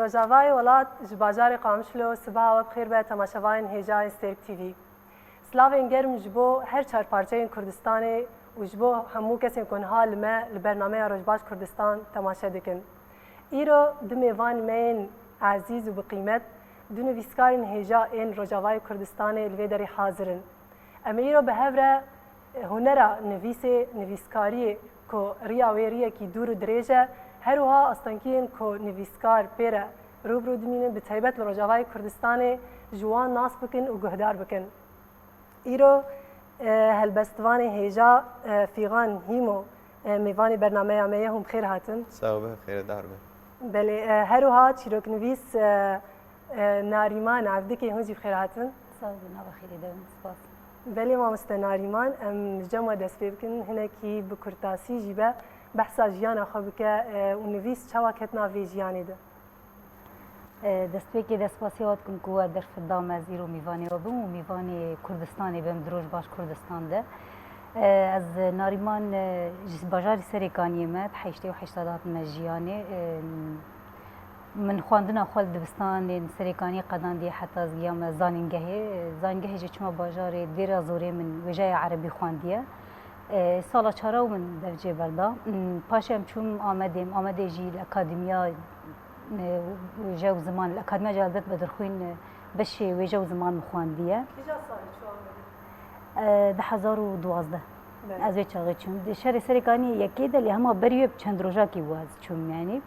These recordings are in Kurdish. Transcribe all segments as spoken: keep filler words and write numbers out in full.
Rojavayê welat ji bajarê Qamişlo, sibaha we bi xêr be temaşevanên hêja yên Stêrk T V. Silavên germ ji bo her çar parçeyên Kurdistanê û ji bo hemû kesên ku niha li me li bernameya Rojbaş Kurdistan temaşe dikin. Îro du mêvanî me yên ezîz û bi qîmet, du nivîskarên hêja ên Rojavayê Kurdistanê li vê derê hazir in. Em ê îro bi hev re hunera nivîsê, nivîskariyê ku riya wê riyekî dûr û dirêj e, her wiha astengiyên ku nivîskar pê re rû bi rû dimînin, bi taybet li Rojavayê Kurdistanê ji wan nas bikin û guhdar bikin. Îro, e, helbestvanê hêja, e, Fîgan Hîmo, e, mêvanê bernameya me ye, hûn bi xêr hatin. Sax be, xêredar be. Belê, e, her wiha çîroknivîs, e, e, Narîman Evdikê, hûn jî bi xêr hatin. Sax bin, nava xêrê de bin, spas. Belê mamoste Narîman, em ji cem we dest pê bikin, hinekî bi kurtasî jî be behsa jiyana xwe bike, e, û nivîs çawa ket nav vê jiyanê de? E, destpêkê de spasiya we dikim ku we derfet da me ez îro mîvanê we bim û mîvanê Kurdistanê bim di Rojbaş Kurdistan de. E, ez Narîman, e, ji bajarê Serêkaniyê me, di heştê û heşta de hatime jiyanê. E, min xwendina xwe li dibistanên Serêkaniyê qedandiye heta ez giyame zanîngehê. Zanîngehê jî çima bajarê Dêra Zorê min wêjeya erebî xwendiye. E, sala çara û min devcê berda. Paşê em çûm Amedê. Amedê jî li akademiya e, wêje û ziman, li Akademiya Celaldet Bedirxwîn, e, beşê wêje û ziman min xwendiye. Kîja salê çû Amedê? E, du hezar û duwazdeh. Belê. Ez wê çaxê çûm. Di şerê Serêkaniyê yekê de, lê hema berî wê bi çend rojakî bû ez çûm, yanî.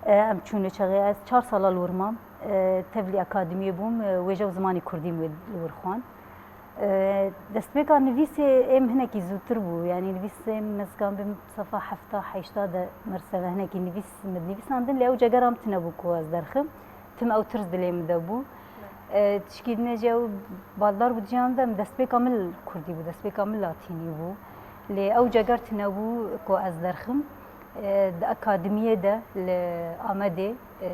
E, em çûn wê çaxê, ez çar sala li wir mam. E, tevlî akademiyê bûm, e, wêje û zimanê kurdî min wê li wir xwend. E, destpêka nivîsê êm hinekî zûtir bû. Yanî nivîsê êm mezgan bim sefa hefta, heşta de merseve hinekî nivîs min dinivîsandin, lê ew cegera min tine bû ku ez derxim. Tim ew tirs dilê min de bû. E, tişkî din jî ew baldar bû di ciyan de, em destpêka min kurdî bû, destpêka min latînî bû. Lê ew ceger tine bû ku ez derxim. E, di akademiyê de li Amedê, e,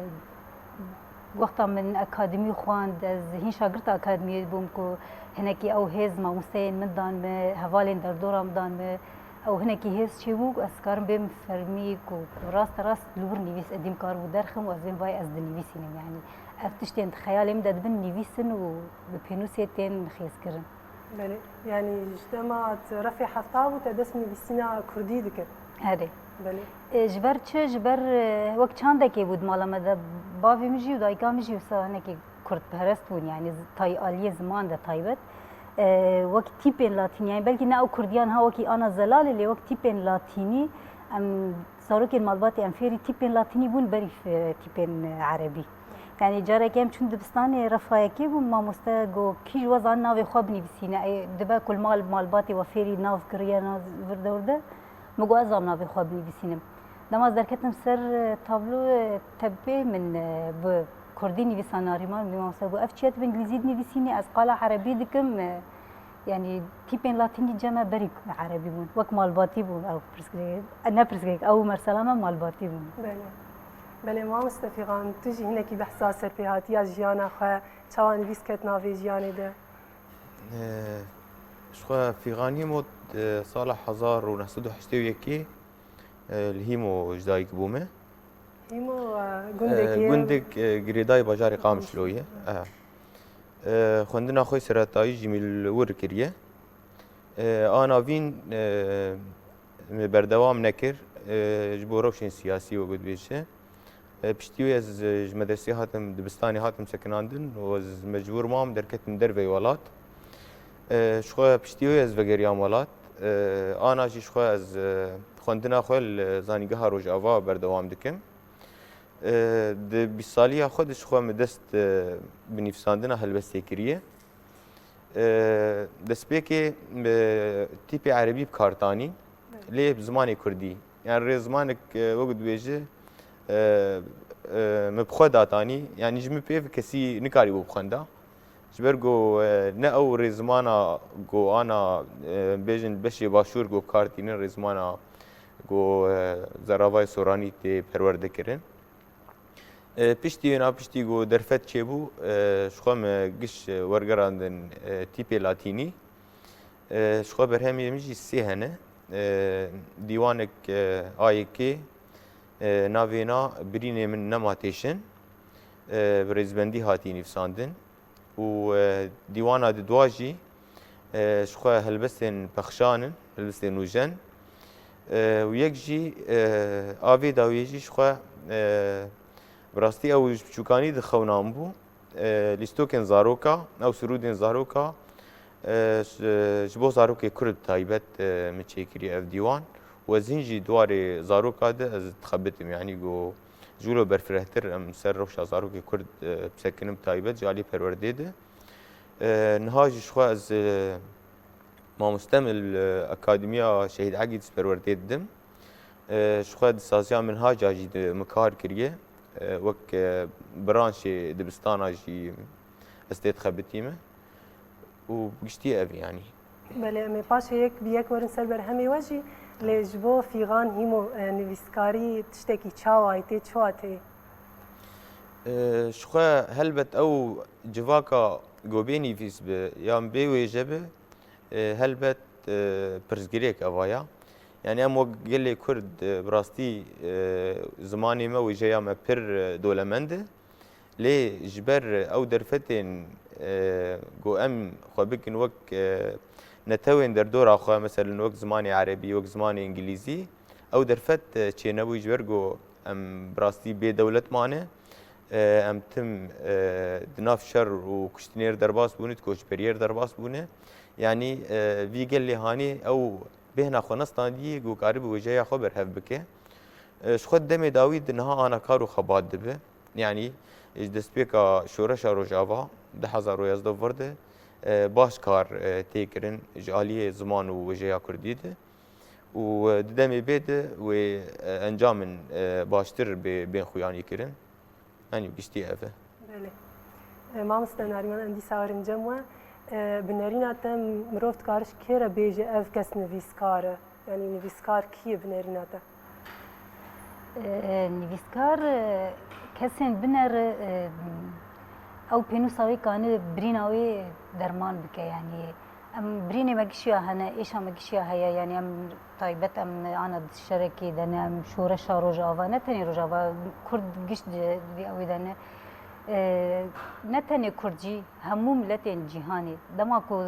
Wexta min akademî xwend, ez hîn şagirta akademiyê bûm ku hinekî ew hêz mamosteyên min dan min, hevalên derdora min dan min, ew hinekî hêz çêbû ku ez karim bêm fermî ku rast rast li wir nivîs êdî min karibû derxim û ez bêm vay ez dinivîsînim. Yanî ev tiştên di xeyalê min de dibin nivîs in û bi pênûsê tên xêzkirin. Belê. Yanî ji dema tu refê hefta bû, te dest bi nivîsîna kurdî dikir. Erê. Belê. E, ji ber çi? Ji ber, e, wek çandekê bû di mala me de. Bavê min jî û dayika min jî wisa hinekî kurdperest bûn, yanî zi-, tay-, aliyê ziman de taybet. E, wek tîpên latînî, yanî belkî ne ew kurdiyan ha wekî ana zelalê, lê wek tîpên latînî em zarokên malbatê em fêrî tîpên latînî bûn berî f-, tîpên erebî. Yanî carekê em çûn dibistanê, refa yekê bû, mamoste got, "Kî ji we zanî navê xwe binivîsîne?" Ê, dibe ku li mal, malbatê we fêrî nav kiriye, nav vir dewr de. Min got, "Ez zanim navê xwe binivîsînim." Dema ez derketim ser, e, tablo, e, tepê min, e, bi kurdî nivîsa Narîman, min mamoste got, "Ev çi ye tu bi îngilîzî dinivîsînî? Ez qala erebî dikim." E, Yanî tîpên latînî cem me berî erebî bûn. Wek malbatî bûn ew pirsgirêk. Ne pirsgirêk, ew mesela me malbatî bûn. Belê. Belê, mamoste Fîgan, tu jî hinekî behsa serpêhatiya jiyana xwe, çawa nivîs ket navê jiyanê de? Ee, ji xwe Fîganiyê mot, e, sala hezar û neh sed û heştê û yekê, e, li Hîmo ji dayik bûme. Hîmo, e, gundekî Ee, ye. Gundek, e, girêdayî bajarê Qamişlo ye. Qamişlo. Aha. E, xwendina xwe seretayî jî min li wir kiriye. E, a navîn, e, min berdewam nekir, e, ji bo rewşên siyasî wek dibêje. E, piştî wê ez, e, ji medresê hatim, dibistanê hatim sekinandin û ez mecbûr mam derketim derveyî welat. E, ji xwe piştî wê ez vegeriyam welat. E, ana jî ji xwe ez, e, xwendina xwe li Zanîngeha Rojava berdewam dikim. E, di bîst saliya xwe de ji xwe min dest, e, bi nivîsandina helbestê kiriye. E, destpêkê, e, tîpê erebî bi kar tanî, lê bi zimanê kurdî. Yani rêzimanek, e, wek dibêje, e, e, min bi xwe datanî, yani ji min pê kesî nikarîbû bixwenda. Ji ber ku, e, ne ew rêzimana ku ana, e, bêjin beşê başûr ku bi kar tînin, rêzimana ku, e, zeravayê soranî tê perwerde kirin. E, piştî wêna, piştî ku derfet çêbû, e, ji xwe me giş, e, wergerandin, e, tîpê latînî. E, ji xwe berhemê min jî sê hene. E, dîwanek, e, A Y K, e, navê na Birînê Min Nema Têşin. e, bi rêzbendî hatî nivîsandin û, e, dîwana di dua jî, e, ji xwe helbestên pexşan in, helbestên nûjen. E, û yek jî, e, a vê dawiyê jî ji xwe, e, bi rastî ew ji biçûkanî dixewnanbû. E, lîstokên zaroka, ew sirûdên zaroka, e, ji, ji bo zarokê Kurd bi taybet, e, min çêkiriye ev dîwan. Û ez hîn jî di warê zaroka de ez dixebitim, yanî ku ji wilo berfirehtir em ser rewşa zarokê Kurd, e, bisekinin, bi taybet ji alî perwerdê de. E, niha jî ji xwe ez, e, mamoste me li Akademiya Şehîd Egîd ji perwerdê didim. E, ji xwe di saziya minhaca jî di min kar kiriye. E, wek, e, branşê dibistana jî ez tê dixebitîme. Û bi giştî ev, yanî. Belê, em ê paşê yek bi yek werin ser berhemê we jî, lê ji bo Fîgan Hîmo, e, nivîskarî tiştekî çawa ye, tê çawa tê? E, ji xwe helbet ew civaka ku bê nivîs be yan bê wêje be, e, helbet, e, pirsgirêk eva ya. Yanî em wek gelê Kurd, e, bi rastî, e, zimanê me, wêjeya me pir, e, dolemend e. Lê ji ber ew derfetên, e, ku em xwe bikin wek, e, netewên derdora xwe, meselen wek zimanê erebî, wek zimanê îngilîzî, ew derfet, e, çênebûyî ji ber ku em bi rastî bê dewlet mane. E, em tim, e, di nav şer û kuştinê re derbas bûne, di koçberiyê re derbas bûne. Yanî, e, vî gelê hanê ew bêhna xwe nestandiyê ku karibe wêjeya xwe berhev bike. E, ji xwe demê dawî di niha ana kar û xebat dibe. Yanî, ji destpêka şoreşa Rojava du hezar û yazdeh vir de, e, baş kar, e, tê kirin ji aliyê ziman û wêjeya Kurdî de. Û, e, di demê bê de wê, e, encamên, e, baştir bê, bên xuyanî kirin. Yanî giştî ev e. Belê. E, mamoste Nariman, em dîsa werin cem we. E, bi nerîna te mirov dikare ji kê re bêje ev kes nivîskar e? Yanî nivîskar kî ye bi nerîna te? E, nivîskar, e, kesên binere, e, ew pênûsa wê kane birîna wê derman bike. Yanî em birînê me gişiya hene, êşa me gişiya heye, yanî em taybet em ana di şerekê de ne, em şoreşa Rojava, ne tenê Rojava, Kurd giş di, di vî ewê de ne. E, ne tenê Kurd jî, hemû miletên cîhanê. Dema ku,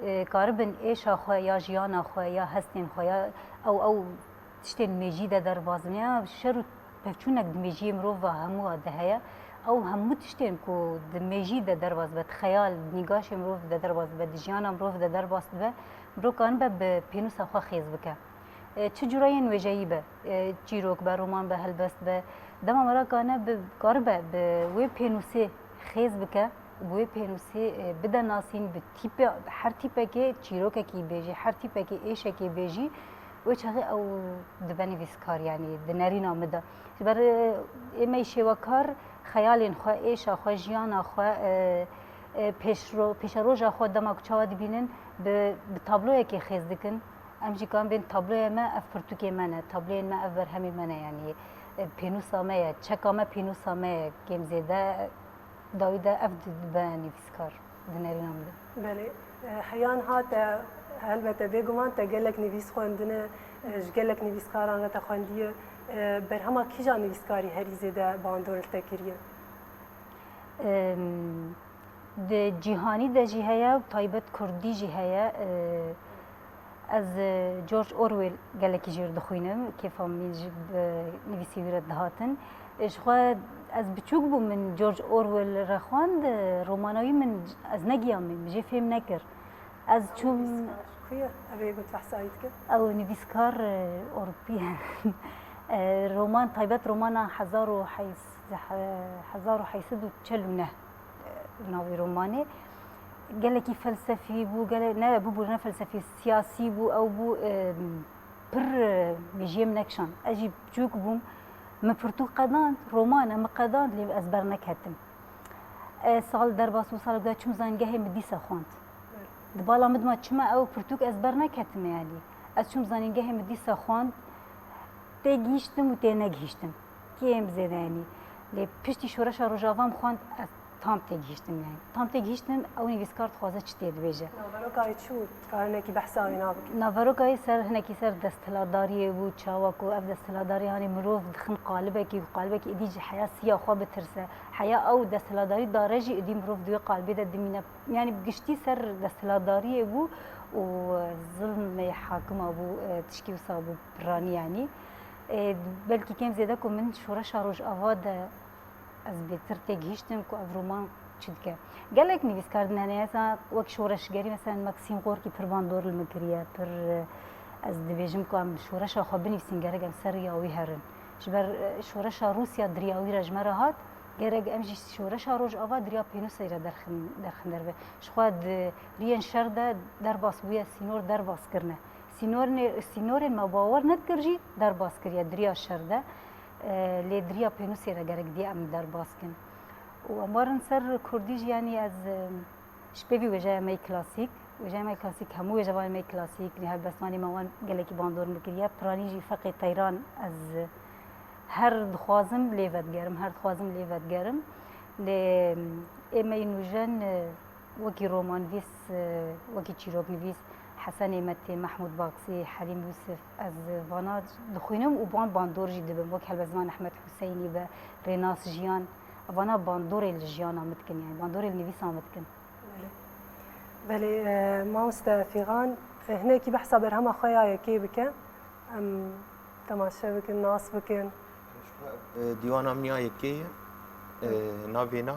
e, karibin êşa xwe ya jiyana xwe ya hestên xwe ya ew, ew tiştên mêjî de derbas bin ya şer û pevçûnek di mêjiyê mirov ve hemû a de heye. Ew hemû tiştên ku di mêjî de derbas be, di xeyal, di nîgaşê mirov de derbas be, di jiyana mirov de derbas dibe, mirov kanibe bi pênûsa xwe xêz bike. E, çi cûra yên wêjeyî be, e, çîrok be, roman be, helbest be, dema me re kane bi, karibe bi wê pênûsê xêz bike, bi wê pênûsê, e, bide nasîn, bi tîpe, her tîpekê çîrokekî bêjî, her tîpekê êşekê bêjî, wê çaxê ew dibe nivîskar, yanî di nerîna min de. Ji ber, e, ê me yî şêwekar xeyalên xwe, êşa xwe, jiyana xwe, e, e, pêşro-, pêşeroja xwe dema ku çawa dibînin, bi, bi tabloyekê xêz dikin. Em jî kan bên tabloya me, ev pirtûkê me ne, tabloyên me ev berhemê me ne, yanî, e, pênûsa me ye, çeka me pênûsa me ye, kêm zêde, dawî de ev di-, dibe nivîskar di nerîna min de. Belê. E, heya niha te, helbete bêguman te gelek nivîs xwendine, e, ji gelek nivîskaran re te xwendiye. E, berhema kîjan nivîskarî herî zêde bandor li te kiriye? Em, di cîhanî de jî heye, taybet kurdî jî heye. E, ez, e, George Orwell gelekî jê re dixwînim, kêfa min jî bi nivîsê wî re dihatin. E, ji xwe ez biçûk bûm, min George Orwell re xwend, e, romana wî min, ez negiyamîm, jê fêm nekir. Ez çûm. Nivîskar ku ye? Ev ê got behsa wî dike. Ew nivîskar, e, Ewropî ye. E, roman, taybet romana hezar û heyş-, he-, hezar û heyş sed û çel û neh, e, navê romanê. Gelekî felsefî bû, gele-, ne, bibû ne felsefî, siyasî bû, ew bû, e, pir, e, mêjiyê min nekişand. Ez jî biçûk bûm, min pirtûk qedand, roman e, min qedand, lê ez berneketim. E, sal derbas bû, salek de çûm zanîngehê, min dîsa xwend. Di bala min dima çima ew pirtûk ez berneketime, yanî. Ez çûm zanîngehê, min dîsa xwend, tê gihîştim û tê negihîştim. Kêm zêde, yanî. Lê piştî şoreşa Rojava min xwend, ez Tam têgihiştin yani. Tam têgihiştin ew nivîskar dixwaze çi tê dibêje. Naverokayê çi bû? Dikare hinekî behsa wî nabikî? Naverokayê ser hinekî ser desthilatdariyê bû, çawa ku ev desthilatdarî hanê mirov dixin qalibekî û qalibekî êdî ji heya siya xwe bitirse. Heya ew desthilatdarî dare jî êdî mirov di wê qalibê de dimîne. Yani bi giştî ser desthilatdariyê bû û zilmê hakima bû, e, tişkî wisa bû piranî yani. E, belkî kêm zêde ku min şoreşa Rojava de ez bêtir têgihiştim ku ev roman çi dike. Gelek nivîskar din hene, mesela wek şoreşgerî, mesela Maxim Gorkî pir bandor li min kiriye, pir, e, ez dibêjim ku em şoreşa xwe binivîsîn, gerek em ser riya wî herin. Ji ber, e, şoreşa Rûsya di riya wî re ji me re hat, gerek em jî şoreşa Rojava di riya pênûsê re derxin, derxin derve. Ji xwe di riyên şer de derbas bûye, sînor derbas kirine. Sînorê, sînorên me bawer nedikir jî derbas kiriye di riya şer de. E, lê di riya pênûsê re gerek dî em derbas kin. Û em werin ser kurdî jî, yanî ez, e, ji pêvî wêjeya me yê klasîk, wêjeya me yê klasîk, hemû wêjevanên me yê klasîk, yanî helbestvanê me wan gelekî bandor min kiriye. Piranî jî Feqê Teyran ez, e, her dixwazim lê vedigerim, her dixwazim lê vedigerim. Lê, e, ê me yê nûjen, e, Wekî romanivîs, e, wekî çîroknivîs Hesenê Metê, Mehmûd Baksî, Helîm Yûsif, ez vana dixwînim û van bandor jî dibim. Wek helbestvan Ehmed Huseynî be, Rênas Jiyan, vana bandorê li jiyana min dikin, yani bandorê li nivîsa min dikin. Belê, e, mamoste Fîxan, e, hinekî behsa berhema xwe ya yekê bike. Em temaşe bikin, nas bikin. E, Dîwana min ya yekê ye. E, navê na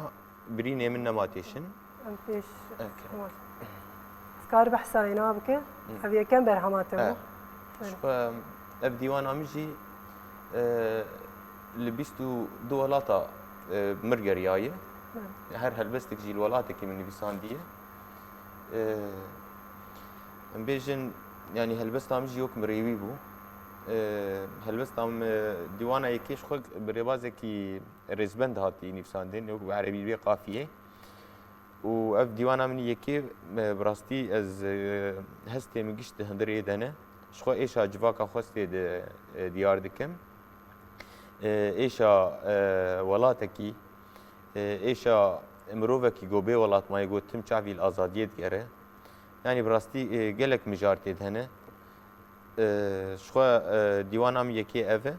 Birînê min nema têşin. Em pêş Eke. Dikar behsa wê nabike? Ev yekem berhema te bû. Ji xwe ev dîwana min jî e, li bîst û du welata e, mir geriyaye. Her helbestek jî li welatekî min nivîsandiye. E, em bêjin, yanî helbesta min jî wek mirêwî bû. E, helbesta min, e, dîwana yekê ji xwe bi rêbazekî rêzbend hatî nivîsandin, wek bi erebî bê qafiyê. Û ev dîwana min yekê, e, bi rastî ez, e, hestê min giş di hundirê de ne. Ji xwe êşa civaka xwestê de, e, diyar dikim. E, êşa, e, welatekî, e, êşa mirovekî ku bê welat maye, ku tim çavî li azadiyê digere. Yanî bi rastî, e, gelek mijar tê de hene. E, ji xwe, e, dîwana min yekê ev e.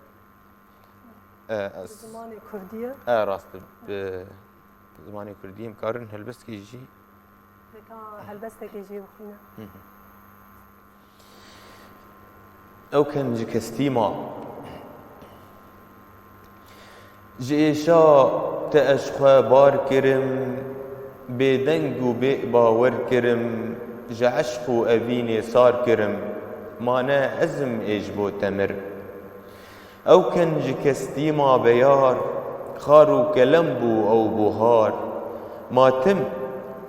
E, ez- Zimanê kurdî ye. E, rast e. Bi zimanê kurdî em karin helbestekê jî. Heta helbestekê jî bixwîne. Hı hı. Ew ken ji kestî ma. Ji êşa te ez xwe bar kirim, bêdeng û bê bawer kirim, ji eşq û evînê sar kirim, ma ne ez im ê ji bo te mir. Ew ken ji kestî ma beyar, xar û kelem bû ew buhar, ma tim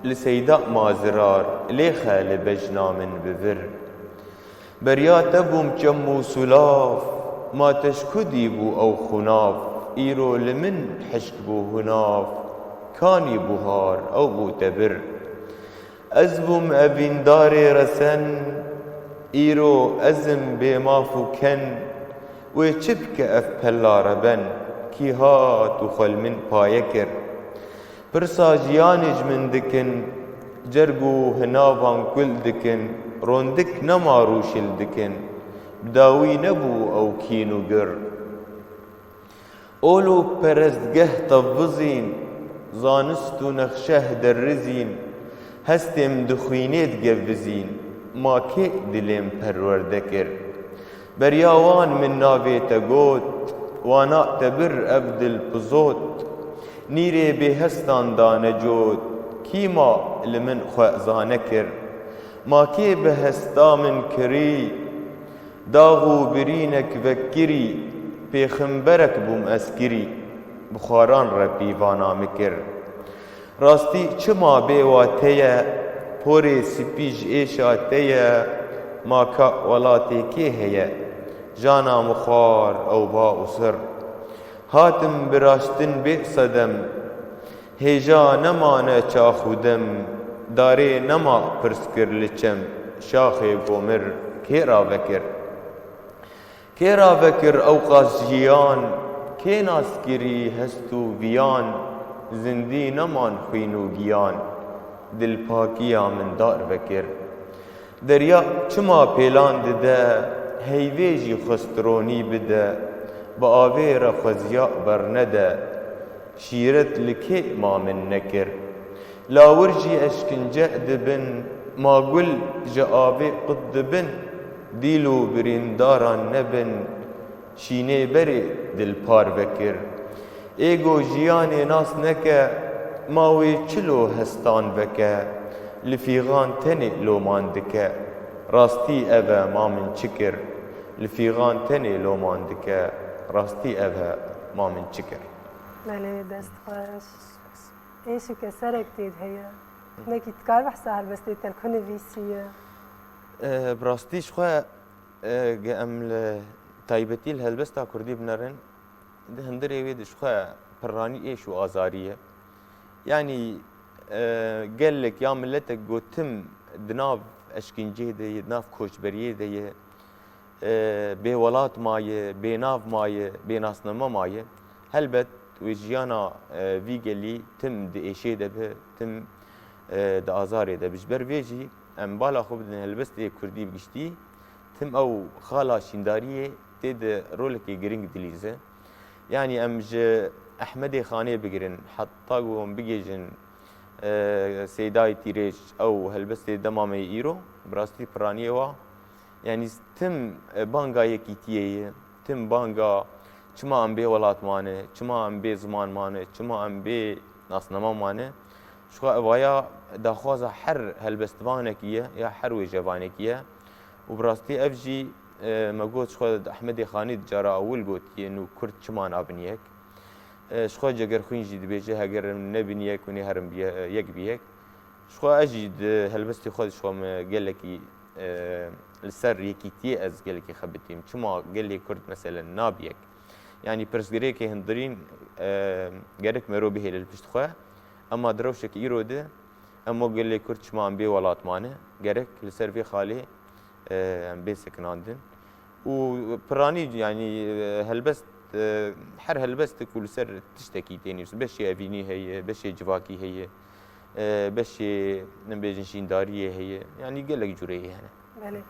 li seyda ma zirar, lêxe li bejna min bi vir. Beriya te bûm çem û sûlav, ma te ji ku dî bû ew xunav, îro li min hişk bû hunav, kanî buhar ew bû te bir. Ez bûm evîndarê resen, îro ez im bê maf û ken, wê çi bike ev pella reben, kî hat û xwe li min paye kir. Pirsa jiyanê ji min dikin, cerg û hinavan kul dikin, rondik nema rûşil dikin, bi dawî nebû ew kîn û gir. Ol û perestgeh tevizîn, zanist û nexşeh derizîn, hestêm di xwînê digevizîn, ma kê dilêm perwerde kir? Beriya wan min navê te got, wana te bir ev dil pizot. Nîrê bêhestan dane cot, kîma li min xwe zane kir? Ma kê bi hesta min kirî? Dax û birînek vekirî, pêxemberek bûm ez kirî, bi xwaran re pîvana min kir. Rastî çima bê wa te ye, porê spî ji êşa te ye, ma ka welatê kê heye, jana min xwar ew ba û sir. Hatim biraştin bê sedem, hêja nemane çax û dem, darê nema pirs kir li çem, şaxê gomir kê ravekir? Kê ravekir ewqas jiyan, kê nas kirî hest û viyan, Zindî neman xwîn û giyan, dilpakiya min dar vekir. Derya çima pêlan dide, heyvê jî xwestronî bide, bi avê re xweziya bernede, şîret li kê ma min nekir. Lawir jî eşkince dibin, ma gul ji avê qut dibin, dîl û birîndaran nebin, şînê berê dilpar vekir. Ê go jiyanê nas neke, ma wê çilo hestan veke, li fîxan tenê loman dike. Rastî ev e ma min çi kir, li fîxan tenê loman dike. Rastî ev e ma min çi kir. Belê, dest xweş. Êşik eserek tê de heye. Nekî dikar behsa helbestê te li ku nivîsiye? E, bi rastî ji xwe, e, ge em li taybetî li helbesta kurdî binerin, di hundirê wê de ji xwe pirranî êş û azarî ye. Yanî, e, gelek ya miletek go tim di nav eşkîncê de ye, di nav koçberiyê de ye, e, bêwelat maye, bênav maye, bênasname maye. Helbet wê jiyana, e, vî gelî tim di êşê de be, tim, e, di azarê de be. Ji ber vê jî em bala xwe bidin helbestê kurdî bi giştî, tim ew xala şîndariyê tê de rolekê giring dilîze. Yanî em ji Ehmedê Xanê bigirin, heta ku em bigêjin, e, Seydayê Tîrêj, ew helbestê dema me yê îro, bi rastî piraniyê wa. Yanî tim, e, banga yekîtiyê ye, tim banga çima em bê welat mane, çima em bê ziman mane, çima em bê nasnama mane. Ji xwe evaya daxwaza her helbestvanekî ye ya her wêjevanekî ye. Û bi rastî ev jî, e, me got, ji xwe Ehmedê Xanî di cara ewil gotiye, nû kurd çima nabin yek. E, ji xwe Cegerxwîn jî dibêje, heger em nebin yek, hûn ê herin bi ye-, yek bi yek. Ji xwe ez jî di helbestê xwe de ji xwe me gelekî, e, li ser yekîtiyê ez gelekî xebitîm. Çima gelê kurd meselen nabi yek? Yanî pirsgirêkê hundirîn, e, gerek mero bihêle li pişt xwe. Ema di rewşeke îro de em wek gelê kurd çima em bê welat mane? Gerek li ser vê xalê, e, em bê sekinandin. Û piranî, yanî, e, helbest, e, her helbestek ku li ser tiştekî tê nivîsîn, beşê evînî heye, beşê civakî heye, e, beşê, em bêjin, şîndariyê heye. Yanî gelek cureyê hene. Belê.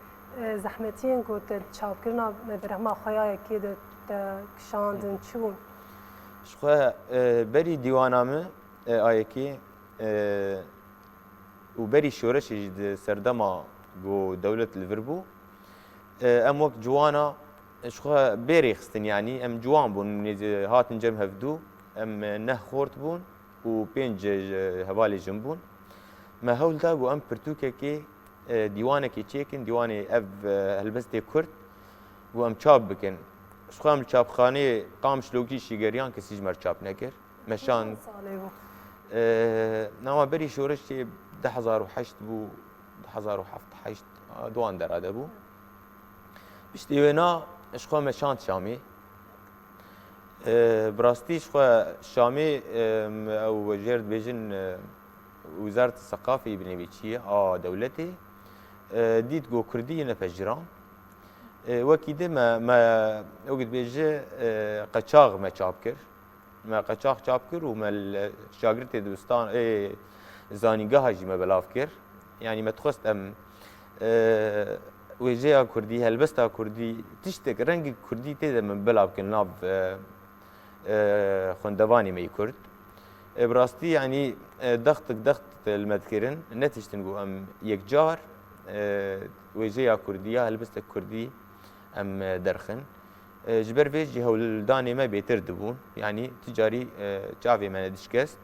E, zehmetiyên ku te çapkirina me berhema xwe ya yekê de te kişandin, çi bûn? Ji xwe, e, berî dîwana min, e, a yekê, e, û berî şoreşê jî di serdema ku dewlet li vir bû, e, em wek ciwana ji xwe bê rêxistin, yanî em ciwan bûn, nêzî hatin cem hevdû, em, e, neh xort bûn û pênc, e, hevalê jin bûn. Me hewl da ku em pirtûkekê, e, dîwanekê çêkin, dîwanê ev, e, helbestê kurd, ku em çap bikin. Ji xwe em li çapxaneyê Qamişlokî jî geriyan, kesî ji me re çap nekir. Me şand. Çend salê bû? Ee, nama berî şoreşê du hezar û heşt bû, du hezar û heft heşt, a, di wan dera de bû. Piştî wêna ji xwe me şand Şamê. Ee, bi rastî ji xwe Şamê, em, ew jêr dibêjin, e, Wizareta Seqafê binêvî çi ye, a dewletê. E, dît ku Kurdî yê nepejirand. E, wekî di me, me, wekî dibêje, e, qeçax me çap kir. Me qeçax çap kir û me li şagirtê dibistan, ê, zanîngeha jî me belav kir. Yanî me dixwest em, e, wêjeya kurdî, helbesta kurdî, tiştek rengê kurdî tê de min belav kin nav, e, e, xwendevanê me yê kurd. E, bi rastî, yanî, e, dextik dext li me dikirin, netiştin ku em yekcar, e, wêjeya kurdî ya helbestek kurdî em, e, derxin. E, ji ber vê jî hewldanê me bêtir dibûn. Yanî ti carî, e, çavê me nedişkest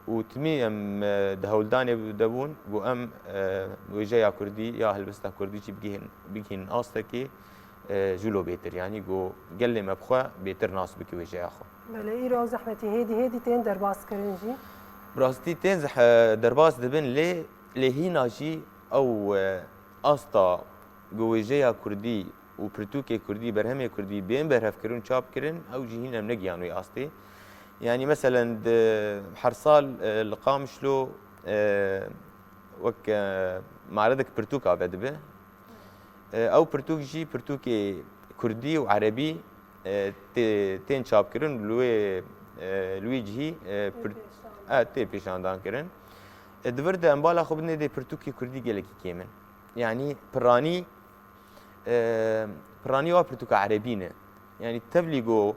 û timî em, e, di hewldanê de bûn, ku em, e, wêjeya kurdî ya helbesta kurdî jî bigihîn, bigihîn astekê, e, jûlo bêtir. Yanî ku gelê me bi xwe bêtir nas bike wêjeya xwe. Belê, îro ew zehmetî hêdî hêdî tên derbas kirin jî. Bi rastî tên zeh-, derbas dibin lê, lê hîna jî ew, e, asta ku wêjeya kurdî û pirtûkê kurdî, berhemê kurdî bên berhevkirin û çapkirin, ew jî hîn em negihan wê astê. Yanî meselen di her sal, e, li Qamişlo, e, wek, e, maredek pirtûka vedibe. E, ew pirtûk jî pirtûkê kurdî û erebî, e, tê, tên çapkirin û li wê E, li wî cihî e, pir- e, tê pêşandan kirin. E, di vir de em bala xwe bidinê dê pirtûkê kurdî gelekî kêm in. Yanî piranî, e, piranî wa pirtûka erebî ne. Yanî tevlî ku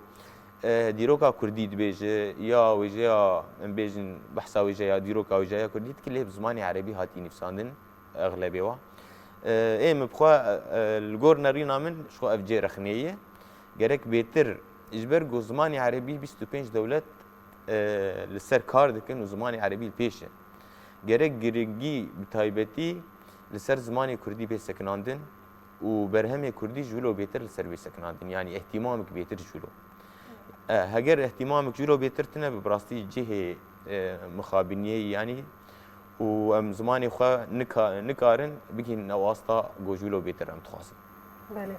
e, dîroka kurdî dibêje, ya wêjeya, em bêjin, behsa wêjeya, dîroka wêjeya kurdî dike, lê bi zimanê erebî hatî nivîsandin, exlebê wa. E, ê min bi xwe, e, li gor nerîna min, ji xwe ev cê rexnê ye. Gerek bêtir, ji ber ku zimanê erebî bîst û pênc dewlet, e, li ser kar dikin û zimanê erebî li pêş e. Gerek giringî bi taybetî li ser zimanê kurdî bê sekinandin û berhemê kurdî ji wilo bêtir li ser bê sekinandin. Yanî îhtîmamik bêtir ji wilo. E, heger îhtîmamik ji wilo bêtir tine, bi rastî cihê, e, mixabiniyê, yanî, û em zimanê xwe nika-, nikarin bigihînin ew asta ku ji wilo bêtir em dixwazin. Belê.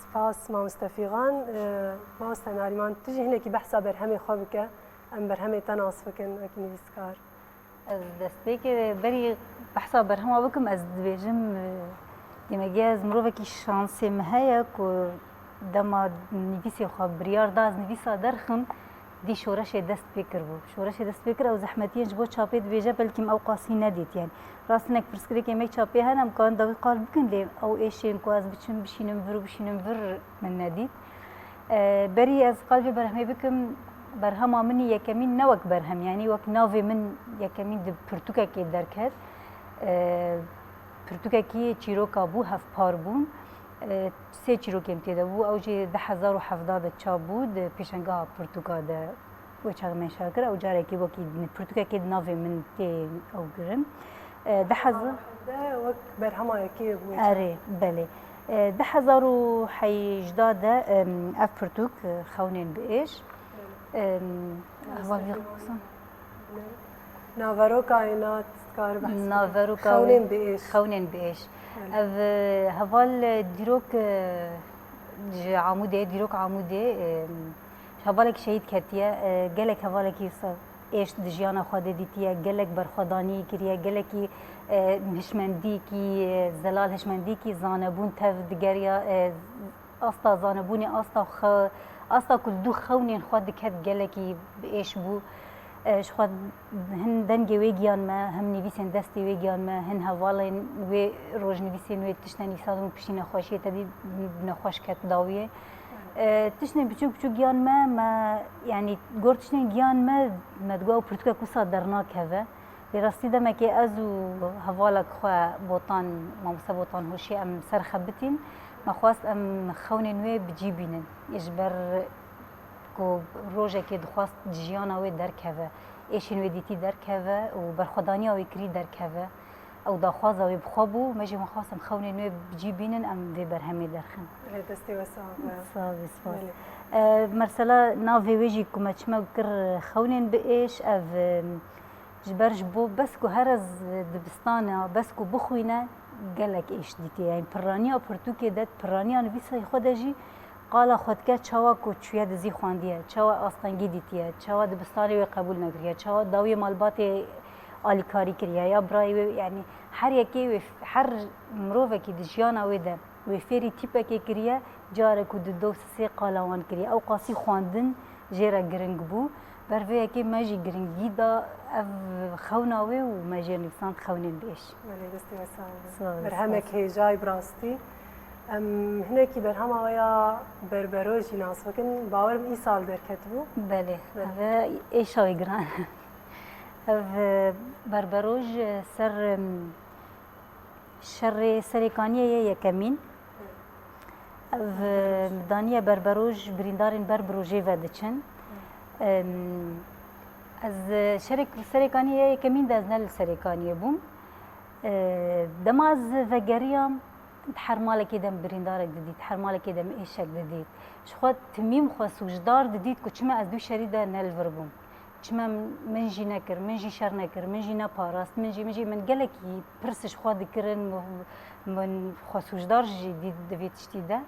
Spas, mamoste Fîxan. E, mamoste Narîman, tu jî hinekî behsa berhemê xwe bike, em berhemê te nas bikin wekî nivîskar. Ez destpêkê berî behsa berhema bikim, ez dibêjim, e, demegê ez mirovekî şansê min heye ku dema nivîsê xwe biryar da ez nivîsa derxim, dî şoreşê dest pê kiribû. Şoreşê dest pê kir, ew zehmetiyên ji bo çapê dibêje, belkî min ew qasî nedît. Yanî, rast hinek pirsgirêkê me çapê hene, em karin dawî qal bikin, lê ew êşên ku ez biçim, bişînim vir û bişînim vir min nedît. E, berî ez qal vê berhemê bikim, berhema min î yekemîn ne wek berhem, yanî wek navê min yekemîn di pirtûkekê derket. E, pirtûkekî çîroka bû, hevpar bûn. E, sê çîrokên tê de bû, ew jî du hezar û hevdeh de çap bû, di pêşengeha pirtûka de wê çaxê meşa kir, ew carekî wekî pirtûkekê di navê min tê ew kirin. E, du hezar. De wek berhema yekê bû. Erê, belê. E, du hezar û hejdeh de, em, ev pirtûk, e, Xewnên bi êş. Em, heval vî qism. Naveroka êna dikar behs bike. Naveroka Xewnên bi êş. Xewnên bi êş. Belê. Ev, e, heval, e, dîrok, e, ji Amûdê, dîrok Amûdê, e, hevalek şehîd ketiye, e, gelek hevalekî wisa êş di jiyana xwe de dîtiye, gelek berxwedaniyê kiriye, gelekî, e, hişmendîkî, e, zelal hişmendîkî zanebûn tev digeriya, e, asta zanebûnê, asta xwe, asta ku li dû xewnên xwe diket gelekî bi êş bû. E, ji xwe hin dengê wê giyan me, him nivîsên destê wê giyan me, hin hevalên wê rojnivîsên wê tiştên nivîsandin û piştî nexweşiyê te dî nexweş ket dawiyê. E, tiştên biçûk biçûk giyan me, me, yanî gor tiştên giyan me, me digot ew pirtûkek wisa dernakeve. Lê rastî demekê ez û hevalek xwe Botan, mamoste Botan Hoşî em ser xebitîn. Me xwest em xewnên wê bi cî bînin. Ji ber ku rojekê dixwest ji jiyana wê derkeve, êşên wê dîtî derkeve û berxwedaniya wê kirî derkeve. Ew daxwaza wê bi xwe bû, me jî me xwest em xewnên wê bi cî bînin, em vê berhemê derxin. Erê, destê we sax be. Sax bî, spas. Belê. E, mesela navê wê jî ku me çima kir xewnên bi êş, ev, e, ji ber ji bo bes ku her ez dibistana, bes ku bixwîne, gelek êş dîtiye. Yanî pirraniya pirtûkê de, pirraniya nivîsa xwe de jî qala xwe dike çawa ku çûye dizî xwendiye, çawa astengî dîtiye, çawa dibistanê wê qebûl nekiriye, çawa dawiyê malbatê alîkarî kiriye ya birayê wê, yanî her yekê wê, her mirovekî di jiyana wê de wê fêrî tîpekê kiriye, carek û du do sê qala wan kiriye. Ew qasî xwendin jê re giring bû. Ber vê yekê me jî giringî da ev xewna wê û me jê nivîsand Xewnên bi êş. Belê, destê we sax be. Sağ ol, spas. Berhemek hêjayî bi rastî. Em hinekî berhema we ya Berberoj jî nas bikin. Bawerim îsal derketibû. Belê. Belê. Ev êşa wê giran. Ev, e, Berberoj, e, ser, em, şerê Serêkaniyê yê yekemîn. Ev, e, daniye Berberoj, birîndarên ber bi rojê ve diçin. Em, ez, e, şerê Serêkaniyê yê yekemîn de ez ne li Serêkaniyê bûm. E, dema ez vegeriyam, di her malekê de min birîndarek didît, her malekê de min êşek didît. Ji xwe timî min xwe sûcdar didît ku çima ez di wî şerî de ne li vir bûm. Çima min jî nekir, min jî şer nekir, min jî neparast, min jî, min jî, min gelekî pirs ji xwe dikirin, min, min xwe sûcdar jî dît di vê tiştî de.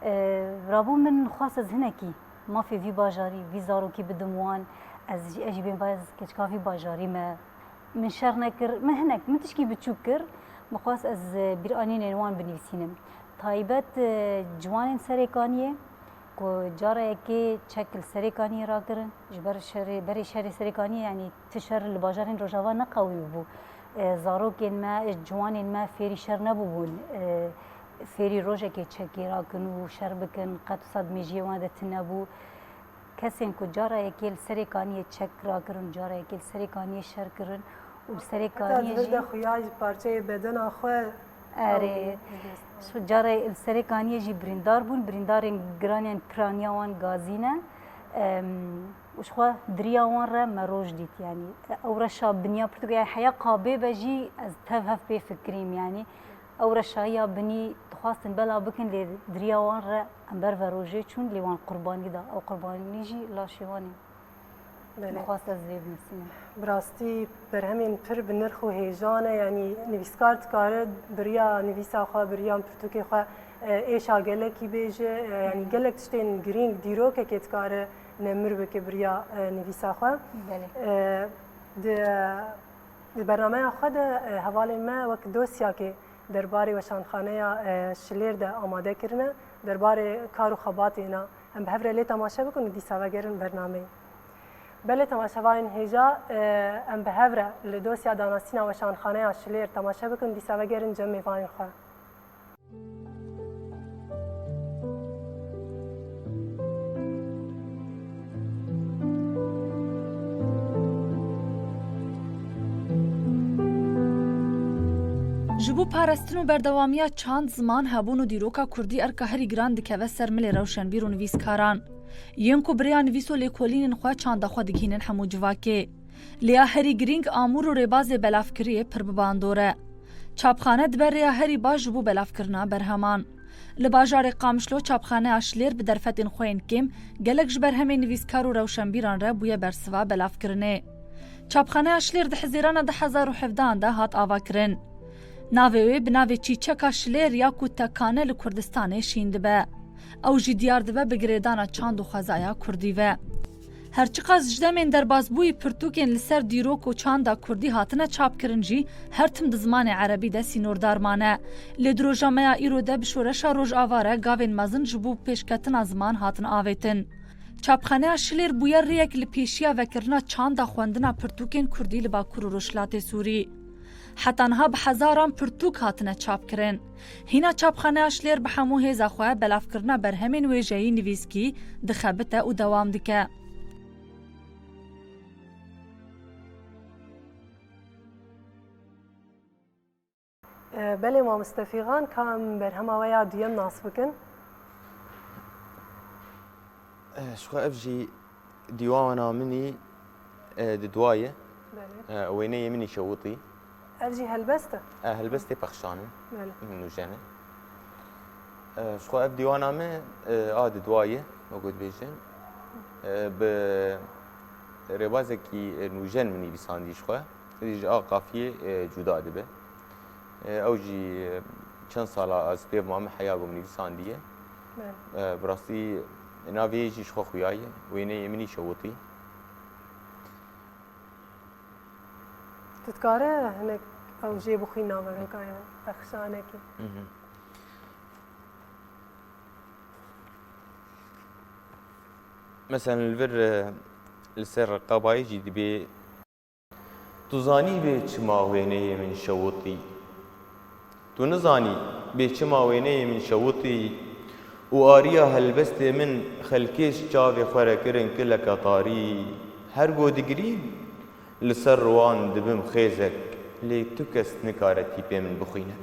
E, rabû min xwest ez hinekî mafê vî bajarî, vî zarokî bidim wan, ez jî, ez jî bên ba ez keçika vî bajarî me. Min şer nekir, min hinek, min tişkî biçûk kir, min xwest ez, e, bîranînên wan binivîsînim. Taybet, e, ciwanên Serêkaniyê, Ku cara yekê çek li Serêkaniyê rakirin, ji ber şerê, berê şerê Serêkaniyê, yanî ti şer li bajarên Rojava neqewî bû. E, zarokên me, e, ciwanên me fêrî şer nebûbûn. E, fêrî rojekê çekê rakin û şer bikin, qet û sed mêjiyê wan de tune bû. Kesên ku cara yekê li Serêkaniyê çek rakirin, cara yekê li Serêkaniyê şer kirin û li Serêkaniyê jî. Heta di vir de xuya ji parçeyê bedena xwe. Erê. Ew, ji carê li Serêkaniyê jî birîndar bûn, birîndarên giran yên piraniya wan gazî ne. Em, û ji xwe di riya wan re me roj dît, yanî ew reşa biniya pirtûkê, yanî heya qabê be jî ez tev hev pê fikirîm, yanî ew reşahiya binî dixwastin bela bikin, lê di riya wan re em ber ve rojê çûn, lê wan qurbanî da. Ew qurbanî jî laşê wan e. Belê. Dixwast ez vê binivîsînim. Bi rastî berhemên pir bi nirx û hêja ne, yanî nivîskar dikare bi riya nivîsa xwe, bi riya pirtûkê xwe, e, êşa gelekî bêje, e, yanî gelek tiştên girîng, dîrokekê dikare nemir bike bi riya, e, nivîsa xwe. Belê. E, di, di bernameya xwe de, e, hevalên me wek dosyakê derbarê weşanxaneya, e, Şilêr de amade kirine, derbarê kar û xebatê na. Em bi hev re lê temaşe bikin û dîsa vegerin bernameyê. Belê temaşevanên hêja, e, em bi hev re li dosya danasîna weşanxaneya Şilêr temaşe bikin, dîsa vegerin cem mêvanên xwe. Ji bo parastin û berdewamiya çand, ziman, hebûn û dîroka kurdî erka herî giran dikeve ser milê rewşenbîr û nivîskaran. Yên ku bi rêya nivîs û lêkolînên xwe çanda xwe digihînin hemû civakê. Lê ya herî girîng amûr û rêbazê belavkiriyê pir bi bandor e. Çapxane dibe rêya herî baş ji bo belavkirina berheman. Li bajarê Qamişlo çapxaneya Şilêr bi derfetên xwe yên kêm gelek ji berhemên nivîskar û rewşenbîran re bûye bersiva belavkirinê. Çapxaneya Şilêr di Hizêrana du hezar û hevdehan de hat avakirin. Navê wê bi navê Çîçeka Şilêr ya ku tekane li Kurdistanê şîn dibe. Ew jî diyar dibe bi girêdana çand û xwezaya kurdî ve. Her çiqas ji demên derbasbûyî pirtûkên li ser dîrok û çanda kurdî hatine çapkirin jî, her tim di zimanê erebî de sînordar mane. Lê di roja me ya îro de bi şoreşa Rojava re gavên mezin ji bo pêşketina ziman hatin avêtin. Çapxaneya Şilêr bûye rêyek li pêşiya vekirina çanda xwendina pirtûkên kurdî li Bakur û Rojhilatê Sûrî. Heta niha bi hezaran pirtûk hatine çapkirin. Hîna çapxaneya Şilêr bi hemû hêza xwe belavkirina berhemên wêjeyî nivîskî dixebite û dewam dike. E, belê mamoste Fîxan, ka em berhema we ya duyem nas bikin. E, ji xwe ev jî dîwana min î, e, di dua ye. Belê. E, wêneyê min î şewitî. Ev jî helbest e? E, helbestê pexşan e. Belê. Nûjen e. E, ji xwe ev dîwana min, e, a di dua ye, wekî dibêjin. E, bi rêbazekî nûjen min nivîsandî ji xwe. Êdî ji a qafiyê, e, cuda dibe. E, ew jî, e, çend sala ez pê ve me heya ku min nivîsandiye. Belê. E, bi rastî navê yê jî ji xwe xuya ye. Wêneyê min î şewitî. Tu dikare hinek ew jê bixwî naveroka ye, pexşanekî. Mhm. Mesela li vir, e, li ser qebayê jî dibê. Tu zanî bê çima wêneyê min şewitî? Tu nizanî bê çima wêneyê min şewitî û ariya helbestê min xelkê ji çavê xwe re kirin kileka tarî. Her go digirîm, li ser wan dibim xêzek, lê tu kes nikare tîpê min bixwîne.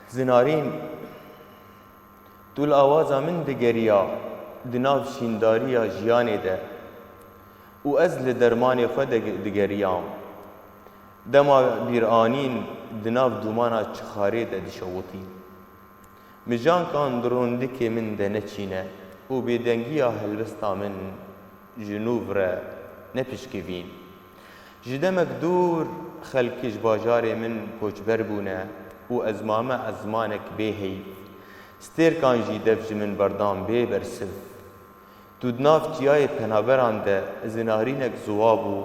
Zinarîn, tu li awaza min digeriya di nav şîndariya jiyanê de û ez li dermanê xwe de digeriyam. Dema bîranîn di nav dûmana çixarê de dişewitîn. Mijankan di rûndikê min de neçîne û bêdengiya helbesta min ji nû re nepişkivîn. Ji demek dûr xelkî ji bajarê min koçber bûne û ez mame ezmanek bê heyv. Stêrkan jî dev ji min berdan bê bersiv. Tu di nav çiyayê penaberan de zinarînek ziwa bû,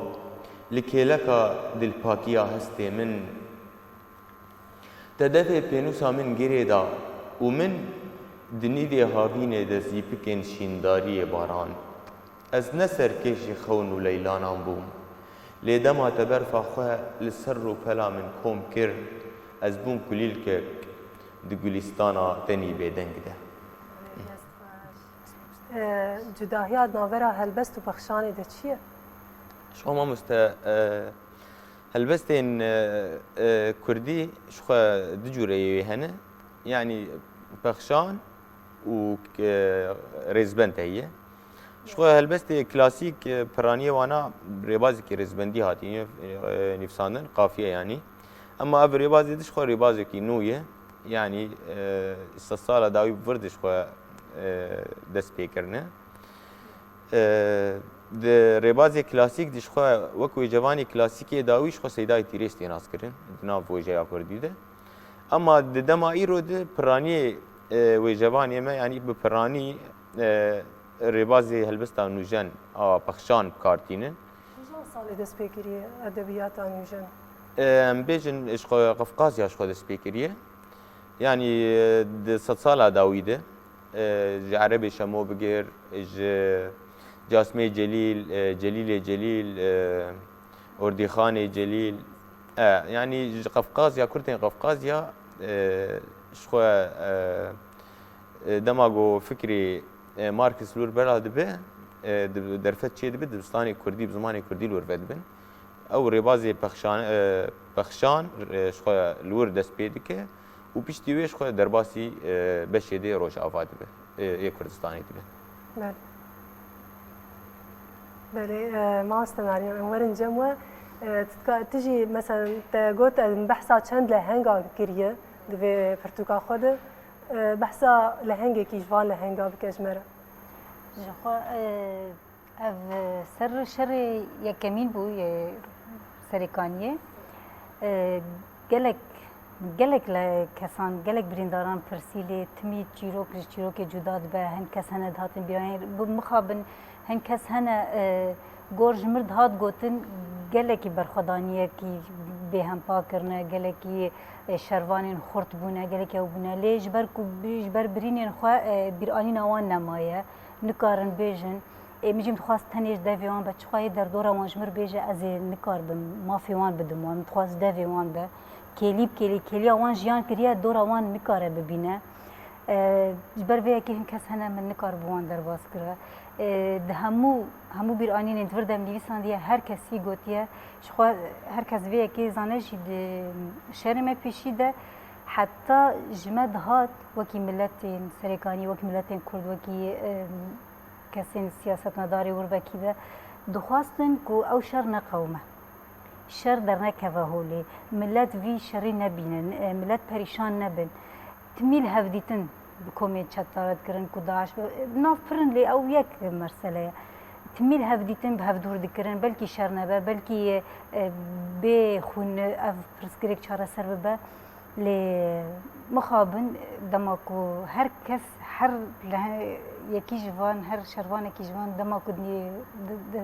li kêleka dilpakiya hestê min. Te devê pênûsa min girê da û min Di nîdê havînê de zîpikên şîndariyê baran. Ez ne serkêşî xewn û leylanan bûm. Lê dema te berfa xwe li ser rûpela min kom kir, ez bûm kulîlkek di gulîstana tenî bêdeng de. Cudahiya navbera helbest û pexşanê de çi ye? Ji xwe mamoste, helbestên kurdî ji xwe du cûreyê wê hene. Yanî pexşan û rêzbend heye. Ji xwe helbestê klasîk piraniyê wana rêbazekî rêzbendî hatî nîvsandin, qafiye yanî. Ema ev rêbazê di ji xwe rêbazekî nû ye. Yanî sedsala dawî vir di ji xwe dest pê kirine. Di rêbazê klasîk di ji xwe wek wêcevanê klasîkê dawî ji xwe Seydayê Tîrêj tê naskirin di nav wêjeya kurdî de. Ema di dema îro de piraniyê wêcevanê me, yanî bi piranî rêbazê helbesta nûjen a pexşan bi kar tînin. Kîjan salê dest pê kiriye edebiyata nûjen? Em bêjin ji xwe Qefqazya ji xwe dest pê kiriye. Yanî di sedsala dawî de. Ji Erebê Şemo bigir, ji Casmê Celîl, Celîlê Celîl, Ordîxanê Celîl, e, yanî ji Qefqazya, Kurdên Qefqazya ji xwe dema ku fikrê Markis li wir bela dibe, derfet çê dibe, dibistanê Kurdî, bi zimanê Kurdî li wir vedibin. Ew rêbazê pexşan, pexşan ji xwe li wir dest pê dike. û piştî wê ji xwe derbasî beşê dê Rojava dibe, yê Kurdistanê dibe. Belê. Belê, mamoste Meryem, em werin cem we. Tu jî, mesela, te got em behsa çend lehenga kiriye di vê pirtûka xwe de. Behsa lehengekî ji van lehenga bike ji me re. Ji xwe Ev ser şerê yekemîn bû yê Serêkaniyê. Gelek, gelek kesan, gelek birîndaran pirsî lê timî çîrok ji çîrokê cuda dibe. Hin kes hene dihatin bîranê. Bi mixabin hin kes hene gor ji mir dihat gotin gelekî berxwedaniyekî bêhempa kirine, gelekî şervanên xurt bûne, gelekî ew bûne. Lê ji ber ku ji ber birînên xwe bîranîna wan nemaye. Nikarin bêjin, ê, min jî dixwast tenê ji devê wan be, çiqa yê derdora wan ji mir bêje, ez ê nikaribim mafê wan bidim wan, min dixwast ji devê wan be. Kêlî bi kêlî, kêliya wan jiyan kiriye, dora wan nikare bibîne. E, ji ber vê yekê hin kes hene min nikar bi wan derbas kira. E, di hemû, hemû bîranînên di vir de em nivîsandiye, her kesî gotiye, ji xwe her kes vê yekê zane jî di şerê me pêşî de heta ji me dihat wekî miletên Serêkanî, wekî miletên Kurd, wekî, e, kesên siyasetmedarê wir vekî de dixwastin ku ew şer neqewime. Şer dernekeve holê. Milet vî şerî nebînin, e, milet perîşan nebin. Timî li hevdîtin bi komên çetdar re dikirin ku DAIŞ be, nav pir in lê ew yek mesele ye. Timî li hevdîtin bi hevdûr dikirin, belkî şer nebe, belkî, e, bê xwîn ev pirsgirêk çareser bibe. Lê mixabin dema ku her kes, her lehe-, yekî ji van, her şervanekî ji van dema ku di, di, di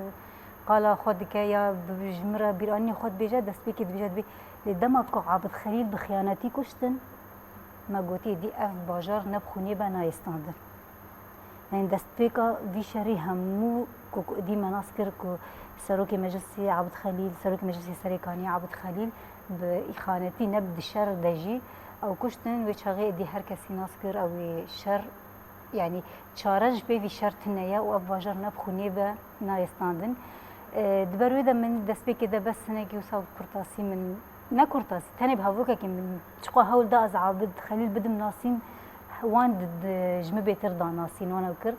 qala xwe dike ya bi, ji min re bîranînê xwe dibêje, destpêkê dibêje dibê. Lê dema ku Abid Xelîl bi xiyanetî kuştin, me gotiye dî ev bajar ne bi xwînê be nayê standin. Yanî destpêka vî şerî hemû ku, ku dî me nas kir ku Serokê Meclisê Abid Xelîl, Serokê Meclisê Serêkaniyê Abid Xelîl bi îxanetî ne bi di şer de jî ew kuştin, wê çaxê êdî her kesî nas kir ew ê şer, yanî çare ji pê vî şer tune ye û ev bajar ne bi xwînê be nayê standin. E, di ber wê de min destpêkê de bes hinekî wisa kurtasî min Ne kurtasî, tenê bi hevokekê min çiqa hewl da ez Abid Xelîl bidim nasîn, wan di, di, ji min bêtir da nasîn, wan ew kir.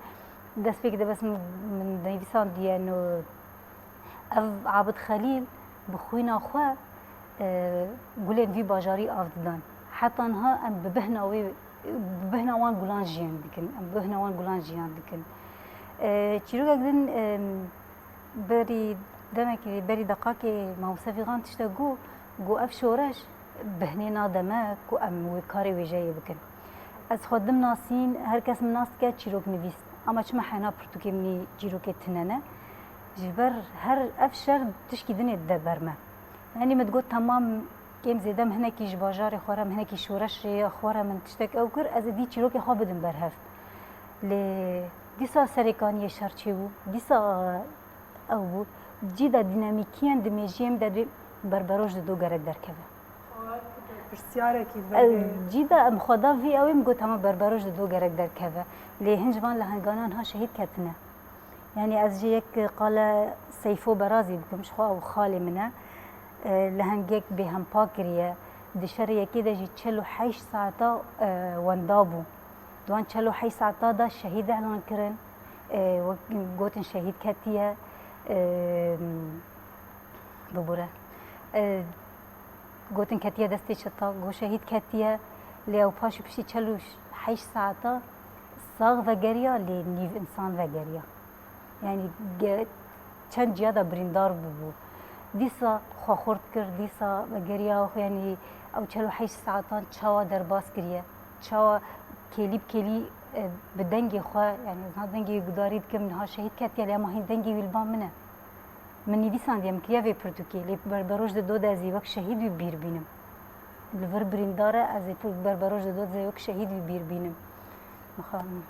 Destpêkê de bes min, min nivîsandiye, no, ev Abid Xelîl bi xwîna xwe, e, gulên vî bajarî av didan. Heta niha em bi bihna wê, bi bihna wan gulan jiyan dikin. Em bi bihna wan gulan jiyan dikin. E, çîrokek din, e, Berî demekê, berî deqakê mamoste Fîxan tiştek got, got ev şoreş bihnê nade me ku em wê karê wêjeyê bikin. Ez xwe dim nasîn, her kes min nas dike çîrok nivîs. Ama çima hena pirtûkê min î çîrokê tune ne? Ji ber her ev şer tişkî dinê dide ber me. Yanî min digot temam Kêm zêde em hinekî ji bajarê xwe re, em hinekî şoreşê xwe re min tiştek ew kir, ez ê dî çîrokê xwe bidim berhev. Lê dîsa serêkaniyê şer çêbû, dîsa ew bû. Cî de dînamîkiyen di mêjiyê min de dibê berberoj di do gerek derkeve. Ew cî de em xwe da vî ew ê min got, hema berberoj di do gerek derkeve. Lê hin ji van lehenganan ha şehîd ketine. Yanî ez jê yek qala Seyfo Berazî bikim, ji xwe ew xalê min e. E, lehengek bêhempa kiriye. Di şerê yekê de jî çel û heşt saeta, e, wenda bû. Di wan çel û heşt saeta de şehîd elan kirin. E, wek gotin şehîd ketiye. E, bibûre. E, gotin ketiye destê çeta, got şehîd ketiye. Lê ew paşî piştî çel û heşt saeta sax vegeriya, lê nîv însan vegeriya. Yanî ge-, çend ciya de birîndar bûbû. Dîsa xwe xurt kir, dîsa vegeriya, yanî ew çel û heşt saetan çawa derbas kiriye, çawa kêlî bi kêlî, e, bi dengê xwe, yanî ez niha dengê wî gudarî dikim, niha şehîd ketiye, lê ema hîn dengê wî li ba min e. Min nivîsandiye, min kiriye vê pirtûkê, lê berberoj di do de ez ê wek şehîd wî bîr bînim. Li vir birîndar e, ez ê pir-, berberoj di do de ez ê wek şehîd wî bîr bînim. Mixabin.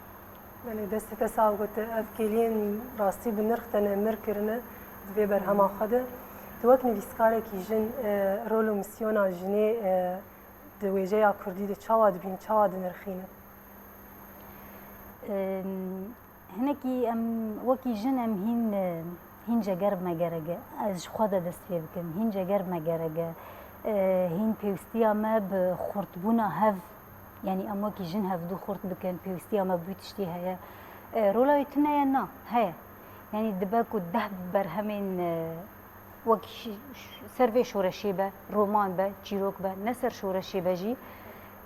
Belê, destê te sax, got, ev kêliyên rastî bi nirx te nemir kirine di vê berhema xwe de. Tu wek nivîskarekî jin, e, rol û misyona jinê, e, di wêjeya kurdî de çawa dibînî, çawa dinirxînî? Em, hinekî em wekî jin em hîn, e, hîn ceger bi me gerek e. Ez ji xwe de dest pê bikim. Hîn ceger bi me gerek e. E, hîn pêwîstiya me bi xurtbûna hev, yanî em wekî jin hevdû xurt bikin, pêwîstiya me bi wî tiştî heye. E, rola wî tune ye? Na, heye. Yanî dibe ku deh berhemên, e, wek şi-, ş-, ser vê şoreşê be, roman be, çîrok be, ne ser şoreşê be jî,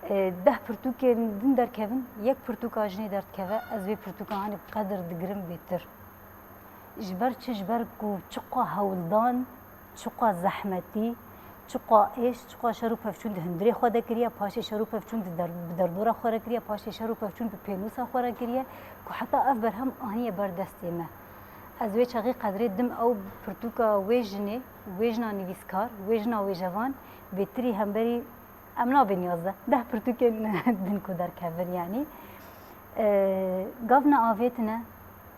e, deh pirtûkên din derkevin, yek pirtûka jinê derdikeve, ez vê pirtûka hanê bi qedir digirim bêtir. Ji ber çi? Ji ber ku çiqa hewldan, çiqa zehmetî, çiqa êş, çiqa şer û pevçûn di hundirê xwe de kiriye, paşê şer û pevçûn di der-, bi derdora xwe re kiriye, paşê şer û pevçûn bi pênûsa xwe re kiriye, ku heta ev berhem aniye ber destê me. Ez wê çaxê qedrê dim ew pirtûka wê jinê, wê jina nivîskar, wê jina wêjevan bêtirî hemberî em nabên yazdeh, deh pirtûkên din ku derkevin, yanî. E, gav ne avêtine,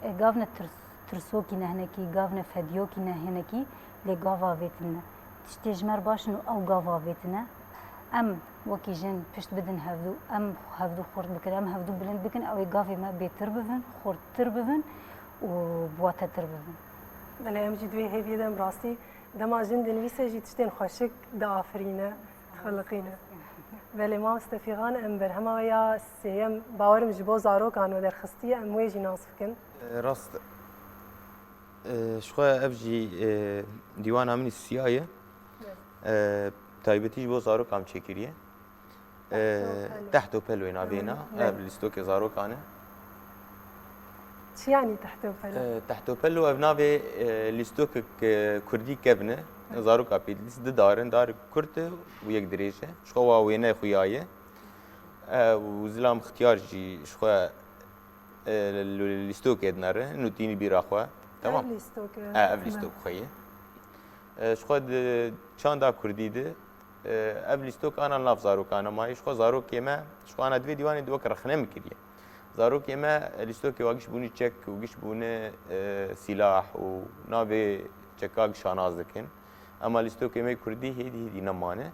e, gav ne tirs-, tirsokî ne hinekî, gav ne fediyokî ne hinekî, lê gav avêtine. Tiştê ji me re baş in û ew gav avêtine. Em wekî jin pişt bidin hevdû, em hevdû xurt bikin, em hevdû bilind bikin, ew ê gavê me bêtir bibin, xurttir bibin û biwatetir bibin. Belê, em jî di wê hêviyê de, em rastî dema jin dinivîse jî tiştên xweşik diafirîne, dixeliqîne. Belê, mamoste Fîxan, em berhema we ya sêyem, bawerim ji bo zarokan we derxistiye, em wê jî nas bikin. E, rast. E, ji xwe ev jî, e, dîwana min î siya ye. E, taybetî ji bo zarokan çêkiriye. E, Tehto Pelo. Tehto Peloyê navê na. Hı, ev belê. Lîstokê zarokan e. Çi yanî Tehto Pelo? E, Tehto Pelo ev navê, e, lîstokek, e, kurdî kevn e. Hı. Zaroka pê didîs, di dar in, dar kurt e û yek dirêj e. Ji xwe wa wêne xuya ye. E, û Zilam Xtiyar jî ji xwe, e, li, li lîstokê dinere, nûtînî bîra xwe. Tamam. Ev lîstok e. E, ev lîstok xwe ye. E, ji xwe di çanda kurdî de, e, ev lîstok ana nav zarokan e. Ma ji xwe zarokê me, ji xwe ana divê dîwanê di wek rexne min kiriye. Zarokê me, e, lîstokê wa giş bûne çek û giş bûne, e, sîlah û navê çeka gişa nas dikin. Ema lîstokê me kurdî hêdî hêdî nemane.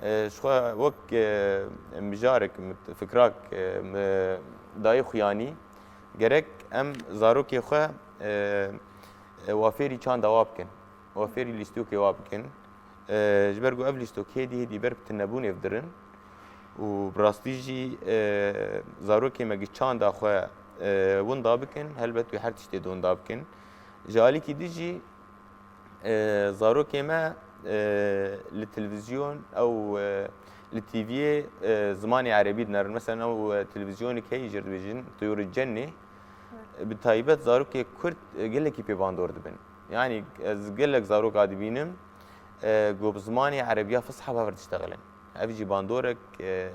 E, ji xwe wek, e, mijarek, mit-, fikrak, e, mi dayê xuyanî, gerek em zarokê xwe, e, e, wa fêrî çanda wa bikin, wa fêrî lîstokê wa bikin. E, ji ber ku ev lîstok hêdî hêdî ber bi tunebûnê ve dirin û bi rastî jî, e, zarokê me gi çanda xwe, e, winda bikin, helbet wê her tiştê di winda bikin. Ji alîkî din jî, E, zarokê me, e, li televîzyon ew, e, li T V'yê, e, zimanê erebî dinerin. Mesela ew, e, televîzyonek heye jê re dibêjin Tuyûr-i Cennê. Evet. Bi taybet zarokê kurd, e, gelekî pê bandor dibin. Yanî ez gelek zaroka dibînim, e, ku bi zimanê erebiya fisha bi hev re diştexilin. Ev jî bandorek, e,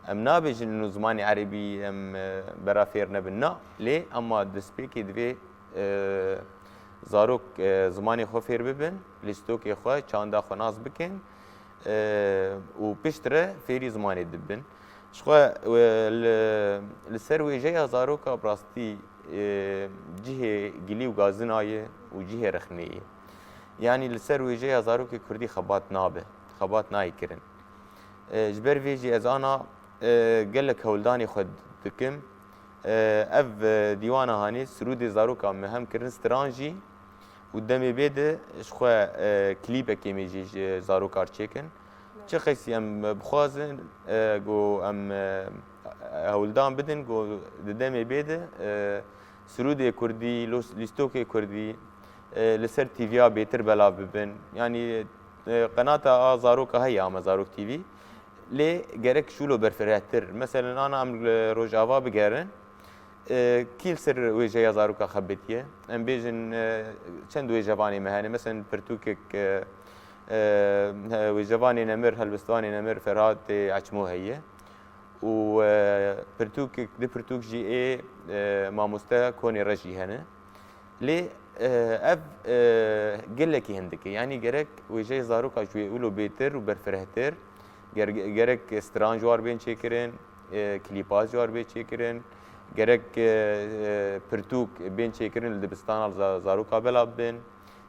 em nabêjin ino zimanê erebî em, e, bera fêr nebin. Na, lê ema destpêkê divê, e, zarok, e, zimanê xwe fêr bibin, lîstokê xwe, çanda xwe nas bikin. e, û piştre fêrî zimanê dibin. Ji xwe, e, li, li ser wêjeya zaroka bi rastî, e, cihê gilî û gazina ye û cihê rexnê ye. Yanî li ser wêjeya zarokê kurdî xebat nabe, xebat nayê kirin. E, ji ber vê jî ez ana, e, gelek hewldanê xwe dikim. E, ev, e, dîwana hanê sirûdê zaroka me hem kirin stran jî û demê bê de ji xwe, e, klîpekê me jî ji zarokar çêkin. Çi qeysî em bixwazin, e, ku em, e, hewldan bidin ku di demê bê de, e, sirûdê kurdî, los-, lîstokê kurdî, e, li ser T V'ya bêtir belav bibin. Yanî, e, qenata a zaroka heye, ama Zarok T V. Lê gerek şûlo berfirehtir. Meselen, ana em li Rojava bigerin, e, kî li ser wêjeya zaroka xebitiye? Em bêjin, e, çend wêjevanê me hene. Meselen, pirtûkek, e, e, wêjevanê nemir, helbestvanê nemir Ferhatê Eçmo heye. Û, e, pirtûkek, di pirtûk jî ê, e, mamoste Konê Re jî hene. Lê, e, ev, e, gelekî hindik e. Yanî gerek wêjeyê zaroka ji wê wilo bêtir û berfirehtir, ger-, gerek stran ji war bên çêkirin, e, klîpa ji war bê çêkirin, gerek, e, e, pirtûk bên çêkirin li dibistana za-, zaroka bela bibin.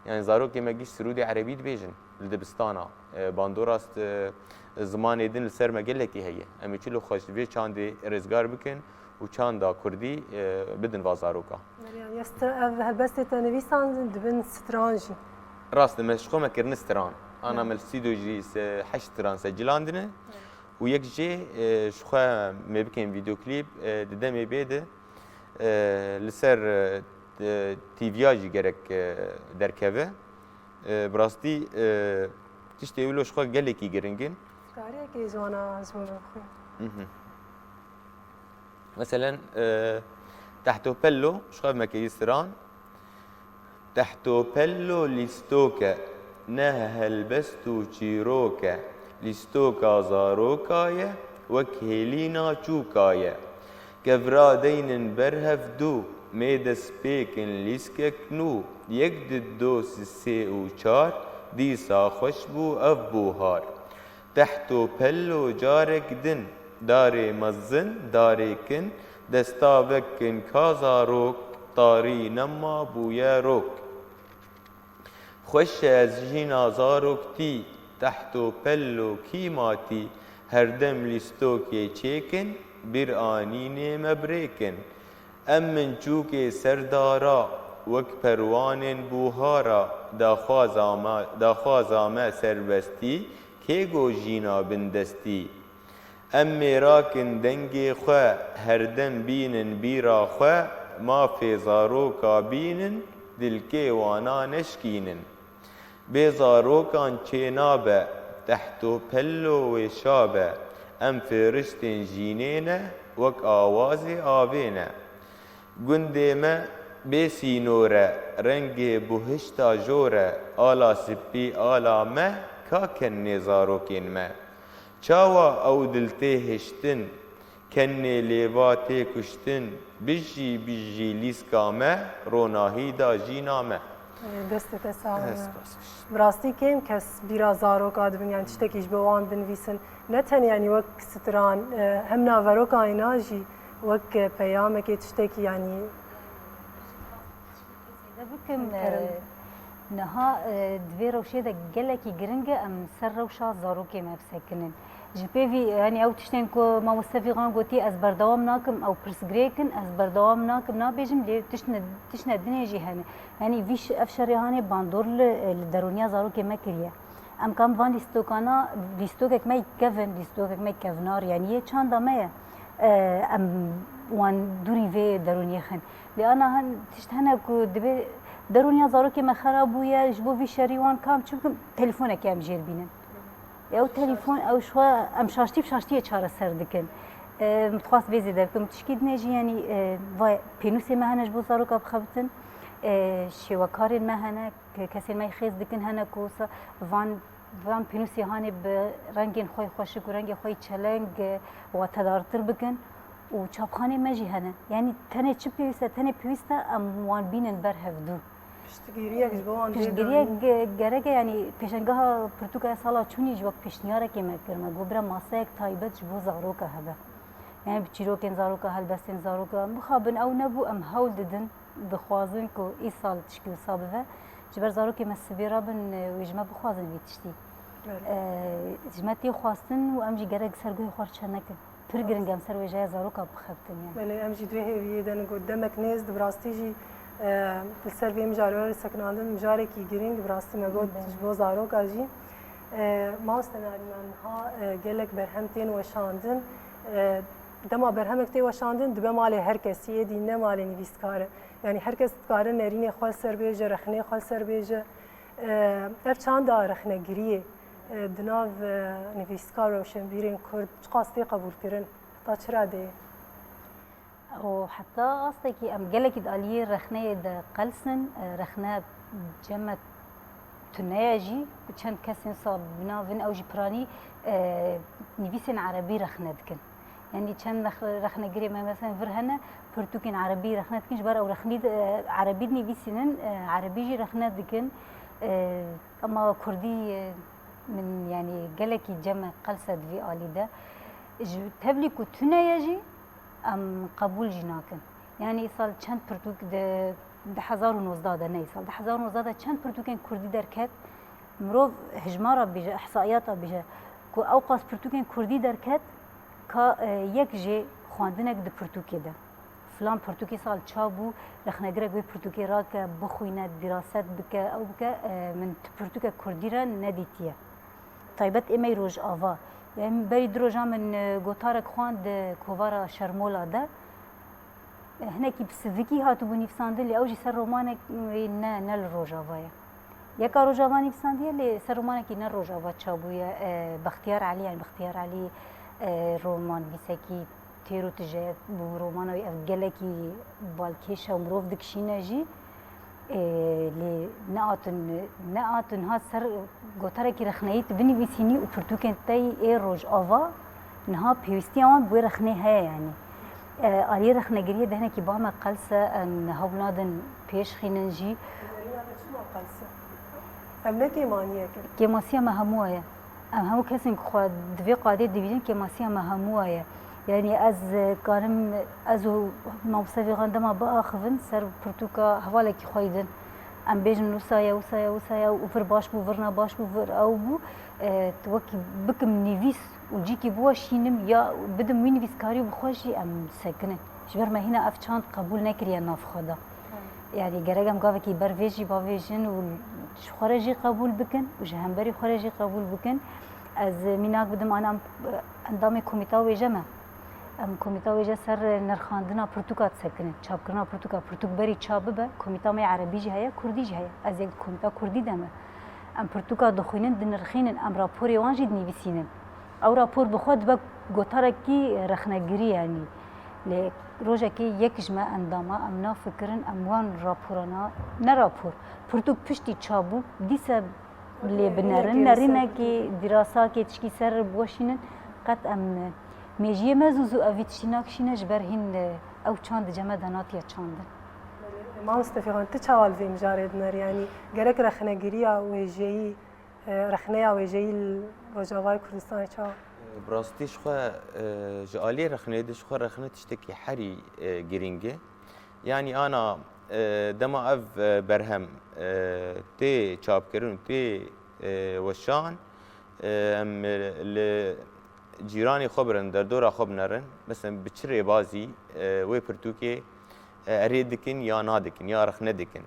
Yanî zarokê me giş sirûdê erebî dibêjin li dibistana. E, bandora st-, e, zimanê din li ser me gelekî heye. Em ê çilo xwe ji vê çandê rêzgar bikin û çanda kurdî, e, bidin va zaroka. Meryem, ya stra-, ev helbestê te nivîsandin dibin stran jî. Rast e, me ji xwe me kirine stran. Ana me li stûdyo jî se-, heşt stran secilandine û yek jê, e, ji xwe me bikên vîdeoklîp, e, di demê bê de, e, li ser, e, T V'ya jî gerek, e, derkeve. E, bi rastî, e, tiştê wilo ji xwe gelekî giring in. Kariyekê ji wana ji min re bixwe. Mhm. Meselen, e, Tehto Pello, ji xwe me kirî stran. Tehto Pello lîstok e, ne helbest û çîrok e. Lîstoka zaroka ye, wek hêlîna çûka ye. Kevra deynin ber hevdû, mê dest pê kin lîskek nû, yek di do sisê û çar, dîsa xweş bû ev buhar. Tehto Pello carek din, darê mezin, darê kin, desta vekin ka zarok, tarî nema bûye rok. Xweş e ez jîna zarok tî, Tehto Pello kî ma tî, herdem lîstokê çêkin, bîr anînê me birêkin. Em min çûkê serdara, wek perwanên buhara, daxwaza me, daxwaza me serbestî, kê got jîna bindestî? Em mêrakin dengê xwe, herdem bînin bîra xwe, mafê zaroka bînin, dilkê wana neşkînin. Bê zarokan çênabe, Tehto Pello wê şabe, em firiştên jînê ne, wek awazê avê ne. Gundê me bê sînor e, rengê buhişta jor e, ala spî ala me, ka kenê zarokên me. Çawa ew dil tê hiştin, kenê lêva tê kuştin, bijî, bijî lîska me, ronahî da jîna me. Destê te sax be. Spas. Bi rastî kêm kes bîra zaroka dibin, yani tiştekî ji bo wan binivîsin. Ne tenê yani wek stran, e, hem naveroka êna jî wek, e, peyamekê tiştekî yani. Zêde bikim, e, niha, e, di vê rewşê de gelekî giring e em ser rewşa zarokê me bisekinin. Ji pê vî, yanî ew tiştên ku mamoste Fîqan gotî, ez berdewam nakim, ew pirsgirêk in, ez berdewam nakim, nabêjim, lê tiştine, tiştine dinê jî hene. Yanî vî ş-, ev şerê hanê bandor li, li derûniya zarokê me kiriye. Em kam van lîstokana, lîstokek me kevin, lîstokek me kevnar, yanî yê çanda me ye. E, em wan dûrî vê derûniyê xin. Lê ana hin tişt hene ku dibê derûniya zarokê me xera bûye, ji bo vî şerî wan kam, çimkî telefonekê em jêr bînin. Ew telefon, ew ji xwe em şaştî bi şaştiyê çareser dikin. E, min dixwast vê zêde bikim. Tişkî dinê jî, yanî, e, va pênûsê me hene ji bo zaroka bixebitin. E, şêwekarên me hene, ke-, kesên me xêz dikin hene ku sa-, van, van pênûsê hanê bi rengên xwe xweşik û rengê xwe çeleng, e, watedartir bikin. Û çapxanê me jî hene. Yanî tenê çi pêwîst e, tenê pêwîst e em wan bînin ber hevdû. Piştgiriyek ji bo wan dê Piştgiriyek ge- gerek e, yanî pêşengeha pirtûka sala çûnî ji wek pêşniyarekê me kir, me got bira maseyek taybet ji bo zaroka hebe. Yani bi çîrokên zaroka, helbestên zaroka mixabin ew nebû, em hewl didin, dixwazin ku îsal tişkî wisa bibe. Ji ber zarokê me sibê rabin, wê ji me bixwazin vî tiştî. Ji me tê xwestin û em jî gerek ser guhê xwe çe nekin. Pir giring e em ser wêjeya zaroka bixebtin yani. Belê, em jî di wê hêviyê de ne, got demek nêz de bi rastî jî, e, li ser vê mijarê we sekinandin, mijarekî giring bi rastî me got ji bo zaroka jî. E, mamoste Nerîn, niha, e, gelek berhem tên weşandin. E, dema berhemek tê weşandin, dibe malê her kesî, êdî ne malê nivîskar e. Yani her kes dikare nerînê xwe li ser bêje, rexnê xwe li ser bêje. E, ev çanda rexnegiriyê, e, di nav, e, nivîskar û rewşenbîrên Kurd çiqas tê qebûlkirin? Heta çi radeyê? Û heta astekî em gelekî di aliyê rexneyê de qels in, e, rexne cem me tune ye jî, çend kesên sa bi nav in, ew jî piranî, e, nivîsên erebî rexne dikin. Yanî çend rex- rexnegirê me mesela vir hene, pirtûkên erebî rexne dikin, ji ber ew rexnî di, e, erebî dinivîsînin, e, erebî jî rexne dikin. E, Ema kurdî, e, min yanî gelekî cem e qels e di vî alî de. Ji tevlî ku tune ye jî em qebûl jî nakin. Yanî îsal çend pirtûk di du hezar û nozdeh de, ne îsal, du hezar û nozdeh de çend pirtûkên kurdî derket, mirov hijmara bêje, ihsaiyata bêje ku ew qas pirtûkên kurdî derket ka, e, yek jê xwendinek di pirtûkê de. Filan pirtûkê sal çap bû, rexnegirek wê pirtûkê rake, bixwîne, dîraset bike, ew bike, e, min tu pirtûkek kurdî re nedîtiye. Taybet ê me yî Rojava. Em berî du rojan min, e, gotarek xwend di kovara Şermola de. E, hinekî bi sivikî hatibû nivîsandin, lê ew jî ser romanek, e, ne, ne li Rojava ye. Yeka Rojava nivîsandiye, lê ser romanekî ne Rojava çap bûye. E, Bextiyar Elî, yani Bextiyar Elî, e, roman nivîsekî têr û tije bû, romana wî ev gelekî balkêş e û mirov dikişîne jî. E, lê neatin, neatin hat ser gotarekî rexneyî tu binivîsînî û pirtûkên te yî ê Rojava niha pêwîstiya wan bi wê rexnê heye, yanî. E, aliyê rexnegiriyê de hinekî ba me qels e, em hewl nadin pêş xînin jî. Nerîna te çima qels e? Ev ne kêmaniyek e. Kêmasiya me hemû heye. Em hemû kesên ku xwe di vê qadê dibînin, kêmasiya me hemû heye. Yanî ez, e, karim, ez û mamoste Fîxan dema biaxivin ser pirtûka hevalekî xwe yî din. Em bêjin wisa ye, wisa ye, wisa ye û vir baş bû, vir ne baş bû, vir ew bû. E, wekî bikim nivîs û cîkî biweşînim ya bidim wî nivîskarî û bi xwe jî em sekinin. Ji ber me hîna ev çand qebûl nekiriye nav xwe de. Yanî gerek em gavekî ber vê jî bavêjin û ji xwe re jî qebûl bikin û ji hemberî xwe re jî qebûl bikin. Ez mînak bidim, ana em endamê komîta wêje me. Em komîta wêje ser nirxandina pirtûka disekinin, çapkirina pirtûka. Pirtûk berî çap bibe, komîta me erebî jî heye, kurdî jî heye. Ez yek di komîta kurdî de me. Em pirtûka dixwînin, dinirxînin, em raporê wan jî dinivîsînin. Ew rapor bi xwe dibe gotarekî rexnegirî, yanî. Lê rojekê yek ji me endama, em nafikirin, em wan raporana, ne rapor, pirtûk piştî çap bû, dîse lê binerin, nerînekî, dîrasakê tişkî ser biweşînin, qet em mêjiyê me zû zû evî tiştî nakişîne, ji ber hîn ew çand di cem me de natiye çandin. Mamoste Fîxan, tu çawa li vê mijarê dinerî? Yanî gerek rexnegiriya wêjeyî, e, rexneya wêjeyî li Rojavayê Kurdistanê çawa? Bi rastî ji xwe, e, ji aliyê rexneyê de ji xwe rexne tiştekî herî, e, girîng e. Yanî ana, e, dema ev, e, berhem, e, tê çapkirin û tê, e, weşan, e, em, e, li cîranê xwe birin, derdora xwe binerin. Mesela bi çi rêbazî, e, wê pirtûkê, e, erê dikin ya nadikin, ya rexne dikin.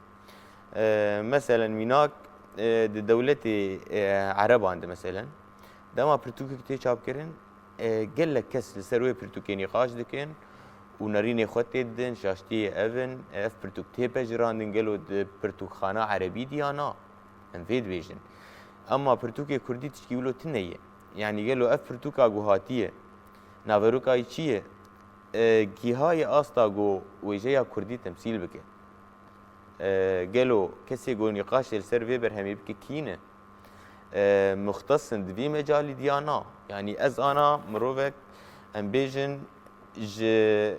E, meselen mînak, e, di dewletê, e, ereban de meselen, dema pirtûkek tê çapkirin, e, gelek kes li ser wê pirtûkê nîqaş dikin û nerînê xwe tê didin, şaştiyê ev in, ev pirtûk tê pejirandin, gelo di pirtûkxana erebî de ya na? Em vê dibêjin. Ema pirtûkê kurdî tişkî wilo tune ye. Yanî gelo ev pirtûka ku hatiye, naveroka wî çi ye? E, gihaye asta ku wêjeya kurdî temsîl bike. E, gelo kesê ku nîqaşê li ser vê berhemê bike kî ne? E, muxtes in di vî mecalî de ya na? Yanî ez ana mirovek, em bêjin, ji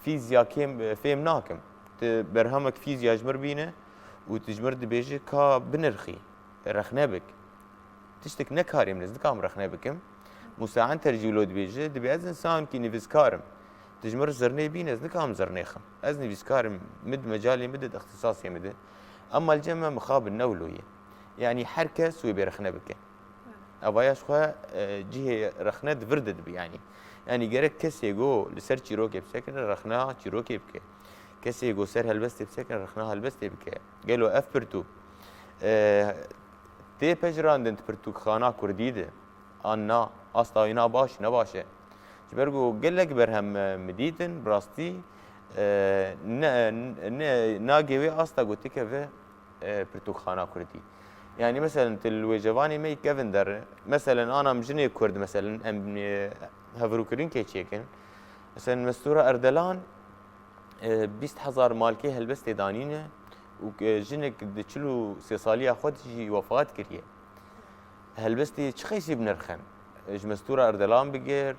fîzya kêm fêm nakim. Tu berhemek fîzya ji mir bîne Û tu ji mir dibêje ka binirxî, rexne bik. Tiştek ne karê min, ez nikarim rexne bikim. Musa Enter jî wilo dibêje, dibê ez însankî nivîskar im. Tu ji mir zirnê bîn, ez nikarim zirnê xim. Ez nivîskar im, min di mecalê min de, di ixtisasê min de. Ema li cem me mixabin ne wilo ye. Yanî her kes wê bê rexne bike. Evaya ji xwe, e, cihê rexne di vir de dibe yanî. Yanî gerek kesê go li ser çîrokê bisekine, rexna çîrokê bike. Kesê go ser helbestê bisekine, rexna helbestê bike. Gelo ev pirtûk, e, tê pejirandin di pirtûkxana kurdî de? An na, asta wîna baş, ne baş e? Ji ber ku gelek berhem, e, min dîtin, bi rastî, e, ne, ne, nagê wê asta ku têkeve, e, pirtûkxana kurdî. Yanî, meselen, tu li wêjevanê me yî kevin der, meselen, ana em jinê kurd, meselen, em, e, hevrûkirin keçê kin. Meselen, Mestûra Erdelan, e, bîst hezar malkê helbestê danîne û, e, jinek di çil û sê saliya xwe de jî wefat kiriye. Helbestê çi qeysî binirxin? Ji Mestûra Erdelan bigir,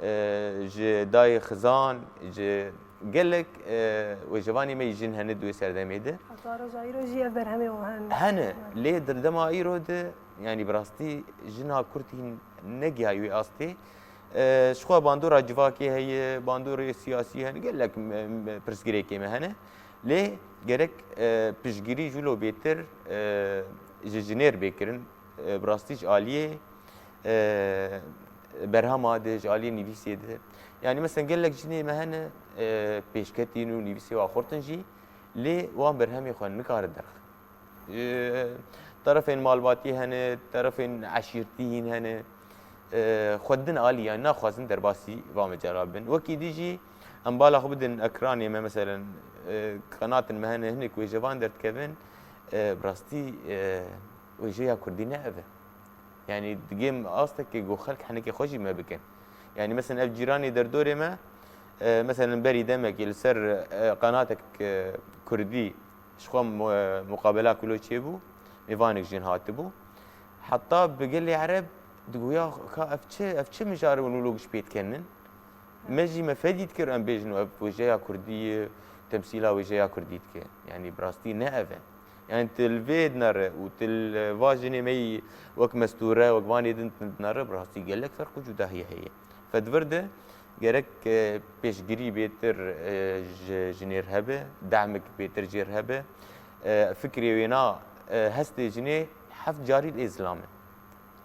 e, ji Dayê Xizan, ji gelek, e, wêjevanê me yî jin hene di wê serdemê de. Heta roja îro jî ev berhemê wan hene. Hene, lê di dema îro de, yanî bi rastî jina kurd hîn negihaye wê astê. E, ji xwe bandora civakê heye, bandorê siyasî hene, gelek, em, pirsgirêkê me hene. Lê gerek, e, piştgirî ji wilo bêtir, e, ji jinê re bê kirin. E, bi rastî ji aliyê, e, berhema de, ji aliyê nivîsê de. Yanî, meselen, gelek jinê me hene, e, pêşketîn û nivîsê wan xurt in jî, lê wan berhemê xwe nikarin derxin. E, terefên malbatî hene, terefên eşîrtî hîn hene, e, xwe din alî, yanî naxwazin derbasî va mecala bibin. Wekî dî jî em bala xwe bidin ekranê me, meselen, e, qenatên me hene, hinek wêjevan derdikevin, e, bi rastî, e, wêjeya kurdî ne ev e. Yanî digêm astekê ku xelk henekê xwe jî me bikin. Yanî, meselen, ev cîranê derdorê me, e, meselen, berî demekê li ser, e, qenatek, e, kurdî ji xwe mu-, muqabela kulo çêbû, mêvanek jin hatibû. Heta bi gelê Ereb digoya, ka ev çi, ev çi mijar in wilo giş pê dikenin? Me jî me fedî dikir em bêjin û ev wêjeya kurdî ye, temsîla wêjeya kurdî dike. Yanî bi rastî ne ev e. Yanî tu li vê dinere û tu li va jinê me yî wek Mestûre, wek vanê din tu dinere, bi rastî gelek ferq û cudahiyê heye. Fedvir de gerek, e, pêşgirî bêtir, e, ji jinê re hebe, dehmek bêtir jê re hebe. E, fikrê wêna, e, hestê jinê heft carî lê zilam e.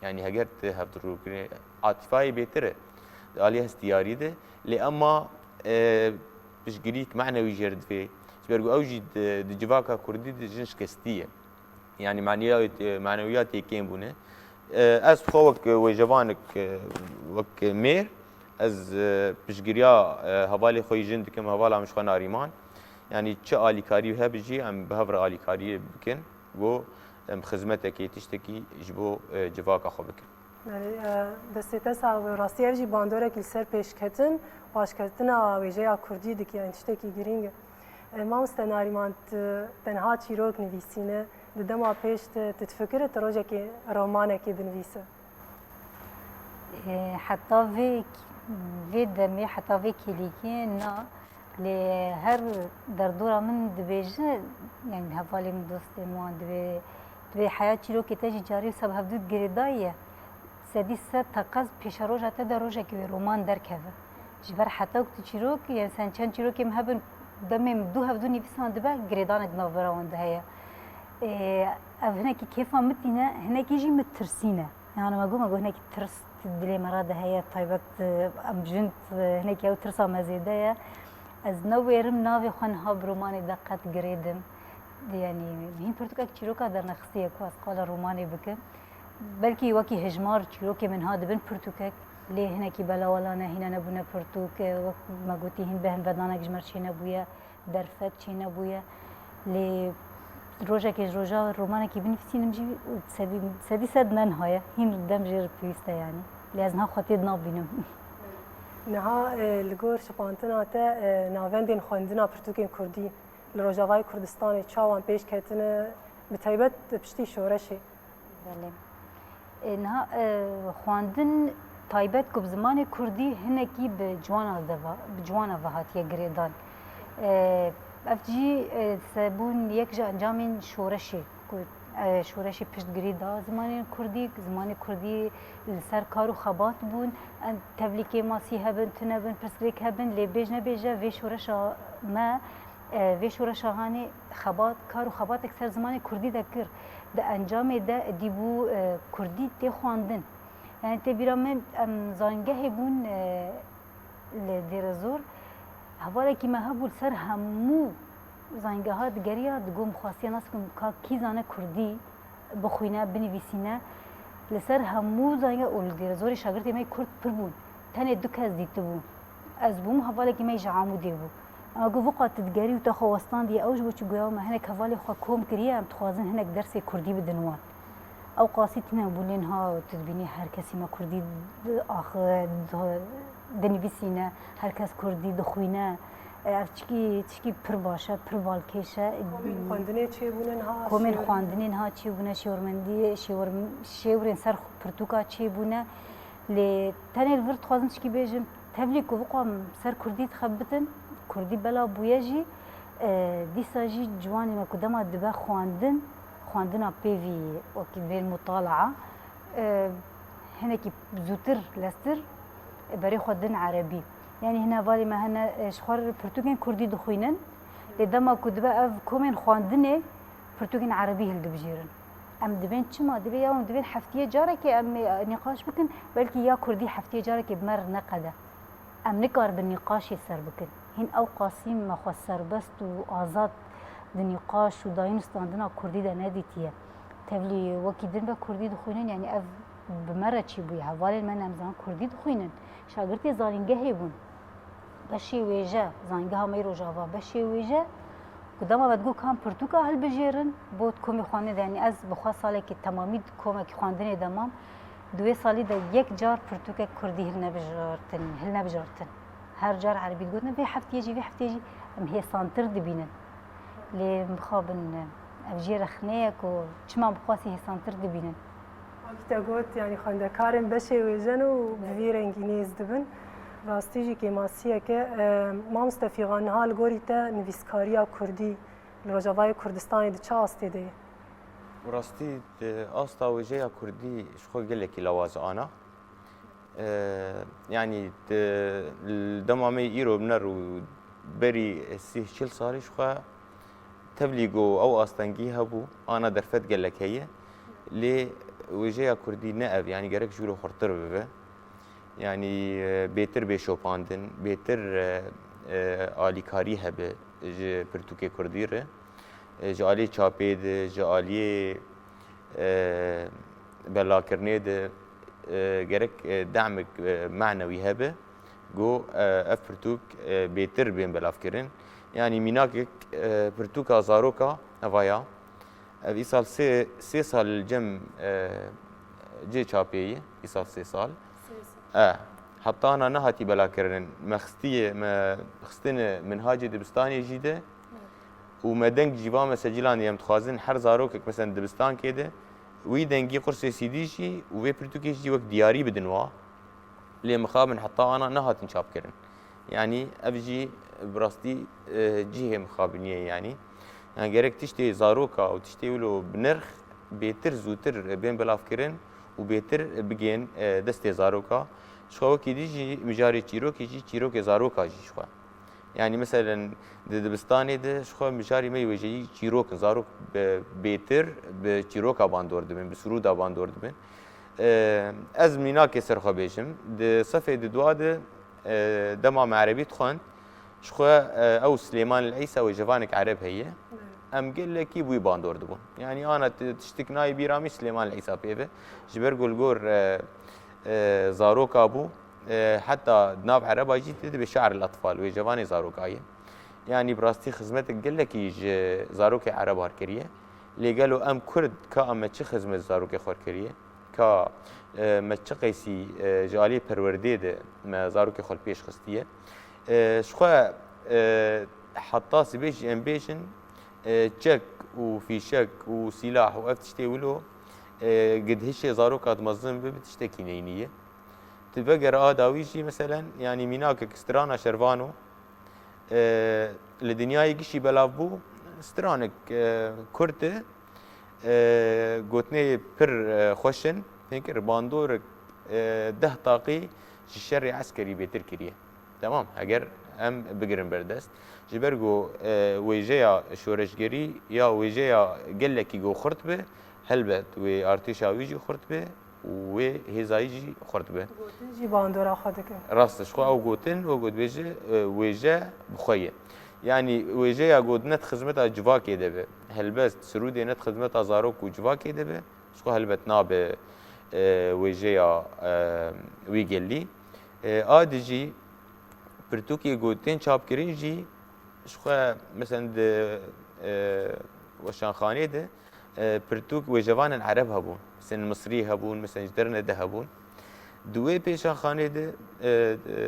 Yanî heger tu hevdûrkirinê, atîfayê bêtir e di alî hestiyarî de, lê ema, e, piştgirîk menewî jê re divê. Ji ber ku ew jî di, di civaka kurdî de jin şikestî ye. Yanî meniyat-, e, menewiyatê kêm bûne. E, ez xwe wek wêjevanek, e, wek mêr, ez, e, piştgiriya, e, hevalê xwe yî jin dikim, hevala min ji xwe Narîman. Yanî çi alîkarî hebe jî em bi hev re alîkariyê bikin. Ku em xizmetekê, tiştekî ji bo, e, civaka xwe bikin. Belê, e, destê te sax be. Rastî ev jî bandorekî li ser pêşketin û aşketina wêjeya kurdî dike, yanî tiştekî girîng e. E, mamoste Narîman, tu tenha çîrok nivîsîne, di dema pêş de tu difikire tu rojekê romanekê binivîse? E, heta vê, vê demê, heta vê kêlîkê na. Lê her derdora min dibêje, yanî hevalê min, dostê min wan dibê, dibê heya çîrokê te jî carî wisa bi hevdû girêdayî ye. Sedî sed teqez pêşeroja te de rojekê wê roman derkeve. Ji ber heta ku tu çîrok, yanî sen çend çîrokê min hebin, demê min du hevdû nivîsan dibe, girêdanek di navbera wan de heye. Ê, ev hinekî kêfa min tîne, hinekî jî min tirsîne. Yanî me got, me got hinekî tirs dilê me re de heye, taybet, e, em jin, e, hinekî ew tirsa me zêde ye. Ez newêrim navê xwe niha bi romanê de qet girêdim. Yanî hîn pirtûkek çîroka dernexistiye ku ez qala romanê bikim. Belkî wekî hejmar çîrokê min ha dibin pirtûkek, lê hinekî belawelane, hîne nebûne pirtûk, e, wek me gotî hîn behnvedanek ji me re çênebûye. Derfet çênebûye. Lê rojekê ji roja romanekî binivîsînim jî sedî, sedî sed ne niha ye. Hîn dem jê re pêwîst e yanî. Lê ez niha xwe tê de nabînim. Niha, e, li gor şipantina te, e, navendên xwendina pirtûkên kurdî li Rojavayê Kurdistanê çawan pêş ketine, bi taybet piştî şoreşê? Belê. E, niha, e, xwendin taybet ku bi zimanê kurdî hinekî bi ciwana de va-, bi ciwana ve hatiye girêdan. E, Ev jî, e, se-, bûn yek ji encamên şoreşê ku, e, şoreşê piştgirî da zimanê kurdî, zimanê kurdî li ser kar û xebat bûn. Em tevlî kêmasî hebin, tune bin, pirsgirêk hebin, lê bêj nebêje vê şoreşa me, e, vê şoreşa hanê xebat, kar û xebatek ser zimanê kurdî de kir. Di encamê de êdî bû, e, kurdî tê xwendin. Yani tê bîra me, em zangehê bûn, e, li Dêrezor. Hevalekî me hebû li ser hemû zangeha digeriya, digot, em xwestiye nas bikim ka kî zane kurdî bixwîne, binivîsîne. Li ser hemû zange û li Dêrezorê şagirtê me kurd pir bûn. Tenê du kes dîtibû. Ez bûm, hevalekî me ji Amûdê bû. Ema got, "Viqa tu digerî û te xwe westandiye." Ew ji bo çi goya me, hinek hevalê xwe kom kiriye, em dixwazin hinek dersê kurdî bidin wan. Ew qasî tune bû, lê niha tu dibînî her kesî me kurdî di-, axi di-, dinivîsîne, her kes kurdî dixwîne. E, ev çikî, çikî pir baş e, pir balkêş e. Komên xwendinê çêbûne niha, Komên şêwirên xwendinê niha çêbûne, şêwirmendiyê, şêwir-, şêwirên ser pirtûka çêbûne. Lê tenê li vir dixwazim çikî bêjim, tevlî ku viqam ser kurdî dixebitin, kurdî bela bûye jî, e, dîsa jî ciwanê me ku dema dibe xwendin, xwendina pêvî wekî bên mutalaa, e, hinekî zûtir, lestir, e, berê xwe din erebî. Yanî hin hevalê me hene, e, ji xwe re pirtûkên kurdî dixwînin, lê dema ku dibe ev komên xwendinê, pirtûkên erebî hildibijêrin. Em dibên çima? Dibê ya em dibên heftiyê carekê em ê nîqaş bikin, belkî ya kurdî heftiyê carekê bi me re neqede. Em nikaribin nîqaşê ser bikin. Hîn ew qasî me xwe serbest û azad di nîqaş û dayîn û standina kurdî de nedîtiye. Tevlî wekî din ve kurdî dixwînin, yanî ev bi me re çî bûye. Hevalên me nemzan kurdî dixwînin. Şagirtê zanîngehê bûn. Beşê wêje, zanîngeha me yê Rojava, beşê wêje ku dema me digot ka em pirtûka hilbijêrin, bo komê xwendinê de, yanî ez bi xwe salekî temamî di komekî xwendinê de mam, di wê salî de yek car pirtûkek kurdî hilnebijartin, hilnebijartin. Her car erebî digotin, vê heftiyê jî, vê heftiyê jî em hêsantir dibînin. Lê mixabin, ev jê rexneyek û çima em bi qasî hêsantir dibînin. Wekî te got, yanî xwendekarên beşê wêjen û bi vî rengî nêz dibin. Rastî jî kêmasiyek e. E, Mamoste Fîxan, niha li gorî te nivîskariya kurdî li Rojavayê Kurdistanê di çi astê de ye? Rastî, di asta wêjeya kurdî ji xwe gelekî lawaz ana. E, yanî, di, li dema me îro biner û berî sîh çil salî ji xwe tevlî ku ew astengî hebû, ana derfet gelek heye. Lê wêjeya kurdî ne ev, yanî gerek ji wilo xurtir bibe. Yanî, e, bêtir bê şopandin, bêtir, e, e, alîkarî hebe ji pirtûkê kurdî re. E, ji aliyê çapê de, ji aliyê, e, belakirinê de, e, gerek, e, demek, e, manewî hebe. Ku, e, ev pirtûk, e, bêtir bên belavkirin. Yanî mînakek, e, pirtûka zaroka, eva ya. Ev îsal sê, sê sal li cem, e, cê çapê ye, îsal sê sal. Sê sal. E, heta ana nehatî belakirin. Me xistiye, me xistine minhacê dibistanê jî de. Û me deng jî va me secilan, em dixwazin her zarokek, mesela dibistankê de, wî dengî qursê C D jî û vê pirtûkê jî wek diyarî bidin wa. Lê mixabin heta ana nehatin çapkirin. Yanî ev jî bi rastî, e, cihê mixabiniyê ye yanî. Yanî gerek tiştê zaroka û tiştê wilo bi nirx bêtir zûtir bên belavkirin û bêtir bigên, e, destê zaroka. Ji xwe wekî dî jî mijarê çîrokê jî çîrokê zaroka jî ji xwe. Yanî meselen di dibistanê de ji xwe mijarî me yê wêjeyî çîrok in. Zarok bi, bêtir bi çîroka bandor dibin, bi sirûda bandor dibin. E, ez mînakê ser xwe bêjim. Di sefê di dua de, e, dema me erebî dixwend, ji xwe, e, ew Silêman el Îsa wêjevanek ereb heye. Em gelekî bi wî bandor dibûn. Yanî ana ti-, tiştik nayê bîra min Silêman el Îsa pê ve. Ji ber ku li gor, e, e, zaroka bû, e, heta di nav ereba jî tê dibe şair el atfal, wêjevanê zaroka ye. Yanî bi rastî xizmetek gelekî ji zarokê ereba re kiriye. Lê gelo em kurd ka em me çi xizmet zarokê xwe re kiriye? Ka, e, me çi qeysî, e, ji aliyê perwerdê de me zarokê xwe li pêş xistiye? E, ji xwe, e, heta sibê jî em bêjin, e, çek û fîşek û sîlah û ev tiştê wilo, e, gidhişê zaroka di mezin bibe tiştekî neynî ye. Tu vegere a dawî jî, meselen, yanî mînakek strana Şervano, E, li dinyayê gişî belav bû, stranek, e, kurt e, e, gotinê pir, e, xweş in. Fêkir bandorek, e, deh taqî ji şerê eskerî bêtir kiriye. Temam, heger em bigirin berdest. Ji ber ku, e, wêjeya şoreşgerî ya wêjeya gelekî ku xurt be, helbet wê artêşa wî jî xurt be û wê hêzayî jî xurt be. Gotin jî bandora xwe dike. Rast e, ji xwe ew gotin, wek ku dibêje, e, wêje bi xwe ye. Yanî wêjeya ku ne di xizmeta civakê de be, helbest, sirûdê ne di xizmeta zarok û civakê de be, ji xwe helbet nabe, e, wêjeya, e, wî gelî. E, a dijî pirtûkê ku tên çapkirin jî, ji xwe, mesela, di, e, weşanxanê de, e, pirtûk wêjevanên ereb hebûn. Mesela Misrî hebûn, mesela ji derine de hebûn. Di wê pêşanxanê de, e, e,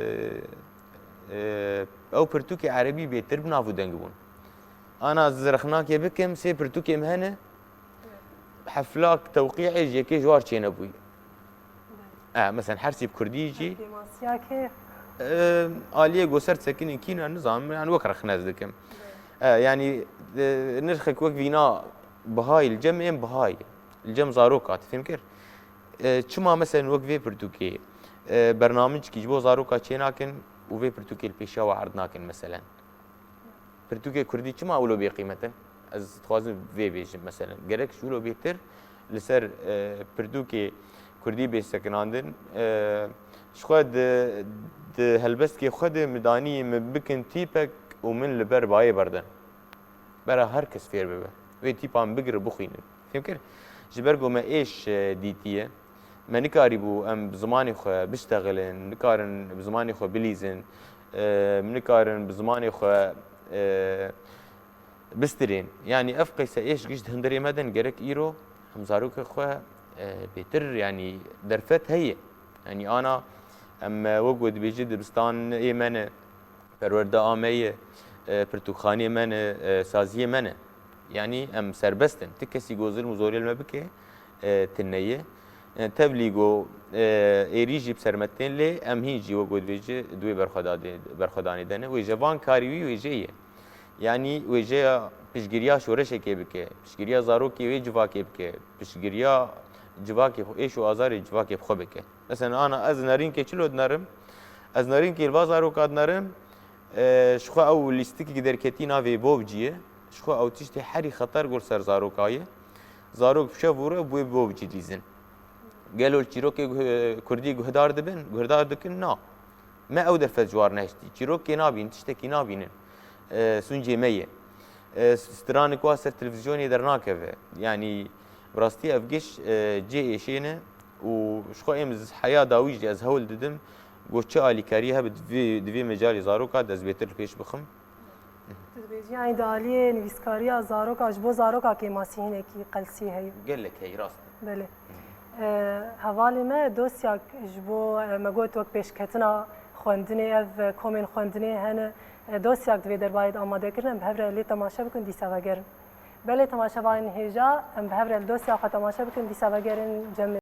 e, ew pirtûkê erebî bêtir bi nav û deng bûn. Ana zirxnakê bikim, sê pirtûkê min hene, hefla tewqîê ji yekê ji war çênebûyî. E, mesela hersî bi kurdî jî. Kêmasiyakê. E, aliyê ku ser sekinî kî ne, nizanim, yani wek rexne ez dikim. E, yani, e, nirxek wek vîna bihayî li cem ên bihayî. Li cem zaroka, tu fêm kir? E, çima mesela wek vê pirtûkê, e, bernamicekî ji bo zaroka çênakin û vê pirtûkê li pêşiya we erd nakin mesela? Pirtûkê kurdî çima wilo bêqîmet e? Ez dixwazim vê bêjim, meselen. Gerek ji wilo bêtir li ser, e, pirtûkê kurdî bê sekinandin. E, ji xwe di, di helbestkê xwe de min danî min bikin tîpek û min li ber bayê berdin. Bera her kes fêr bibe. Wê tîpa min bigire bixwînin. Fêm kir? Ji ber ku me êş, e, dîtiye, me nikarîbû em bi zimanê xwe biştexilin, nikarin bi zimanê xwe bilîzin, e, em nikarin bi zimanê xwe, e, bistirên. Yanî ev qeyse êş giş di hundirê me din, gerek îro em zarokê xwe, e, bêtir, yanî derfet heye. Yanî ana em, e, wek we dibêjî dibistanê me ne, perwerdeya me ye, e, pirtûkxanê me ne, e, saziyê me ne. Yanî em serbest in. Ti kesî ku zilm û zorê li me bike, e, tune ye. E, tevlî ku, e, êrî jî bi ser me tên lê em hîn jî wek we dibêjî di wê berxwedadê-, berxwedanê de ne. Wê ji van karî wî wêjê ye. Yanî wêjeya piştgiriya şoreşekê bike, piştgiriya zarokê wê civakê bike, piştgiriya civakê xwe, êş û azarê civakê bi xwe bike. Mesela ana ez nerînkê çilo dinerim, ez nerînkê li va zaroka dinerim, e, ji xwe ew lîstikek derketî navê bobcî ye, ji xwe ew tiştê herî xeter got ser zaroka ye. Zarok bi şev û re bi wê bobcî dîzin. Gelo li çîrokê guh-, kurdî guhdar dibin, guhdar dikin? Na. Me ew derfet ji war nehiştî. Çîrokê nabînin, tiştekî nabînin. E, sûncê me ye. E, s-, stranik wa ser televîzyonê dernakeve. Yanî, bi rastî ev giş, e, cê êşê ne û ji xwe êm z-, heya dawî jî ez hewl didim, ku çi alîkarî hebe di vê, di vê mecalê zaroka de ez bêtir li pêş bixim. Tu dibêjî, yanî di aliyê nivîskariya zaroka, ji bo zaroka kêmasî hinekî qelsî heye. Gelek heye, rast e. Belê. E, hevalê me dosyak ji bo, e, me got wek pêşketina xwendinê, ev, e, komên xwendinê hene, e, dosyak di vê derbarê de amade kirin, em bi hev re lê temaşe bikin, dîsa vegerin. Belê temaşevanên hêja, em bi hev re li dosya xwe temaşe bikin, dîsa vegerin cem.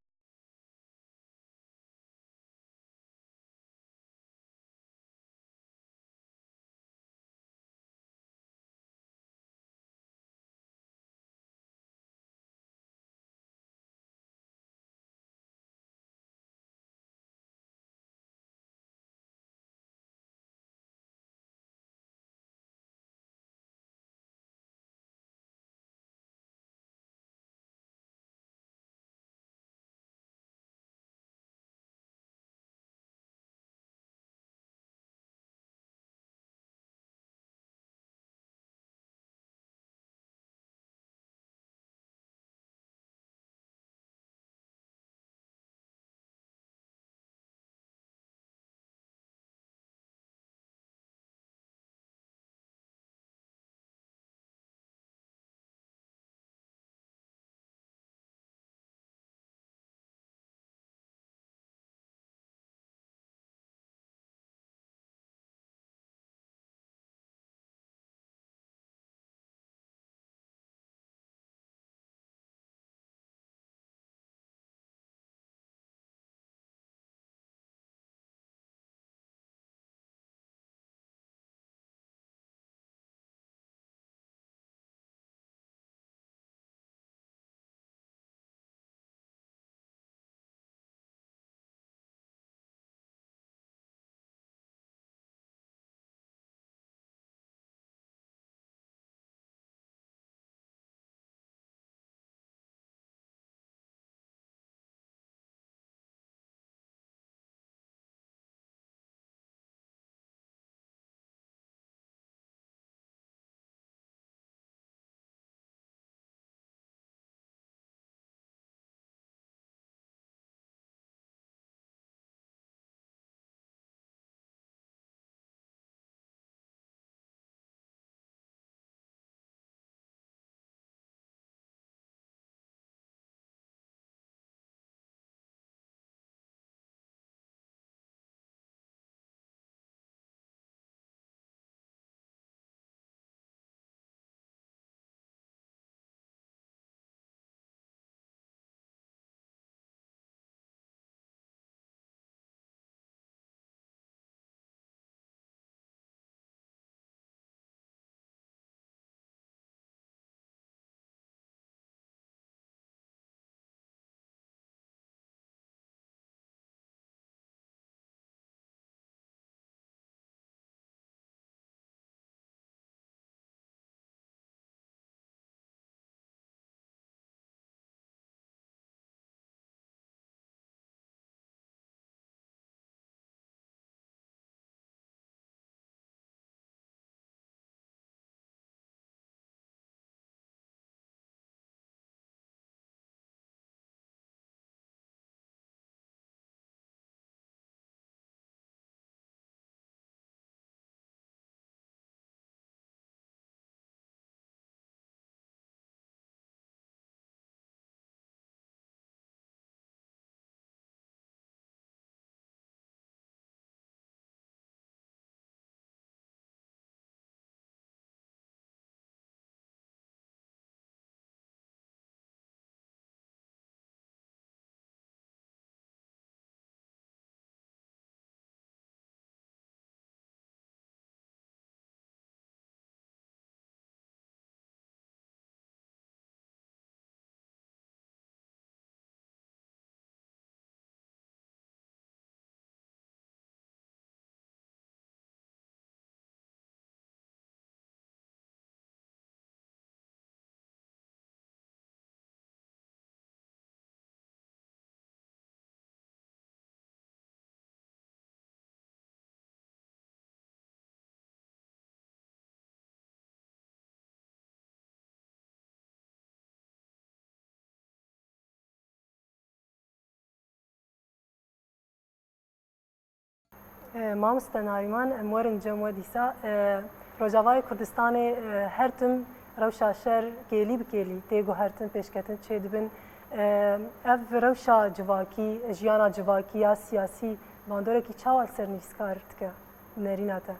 E, Mamoste Nariman, em werin cem we dîsa. E, Rojavayê Kurdistanê, e, her tim rewşa şer kêlî bi kêlî tê guhertin, pêşketin çêdibin. E, ev rewşa civakî, jiyana civakî ya siyasî bandorekî çawa li ser nivîskar dike, nerîna te?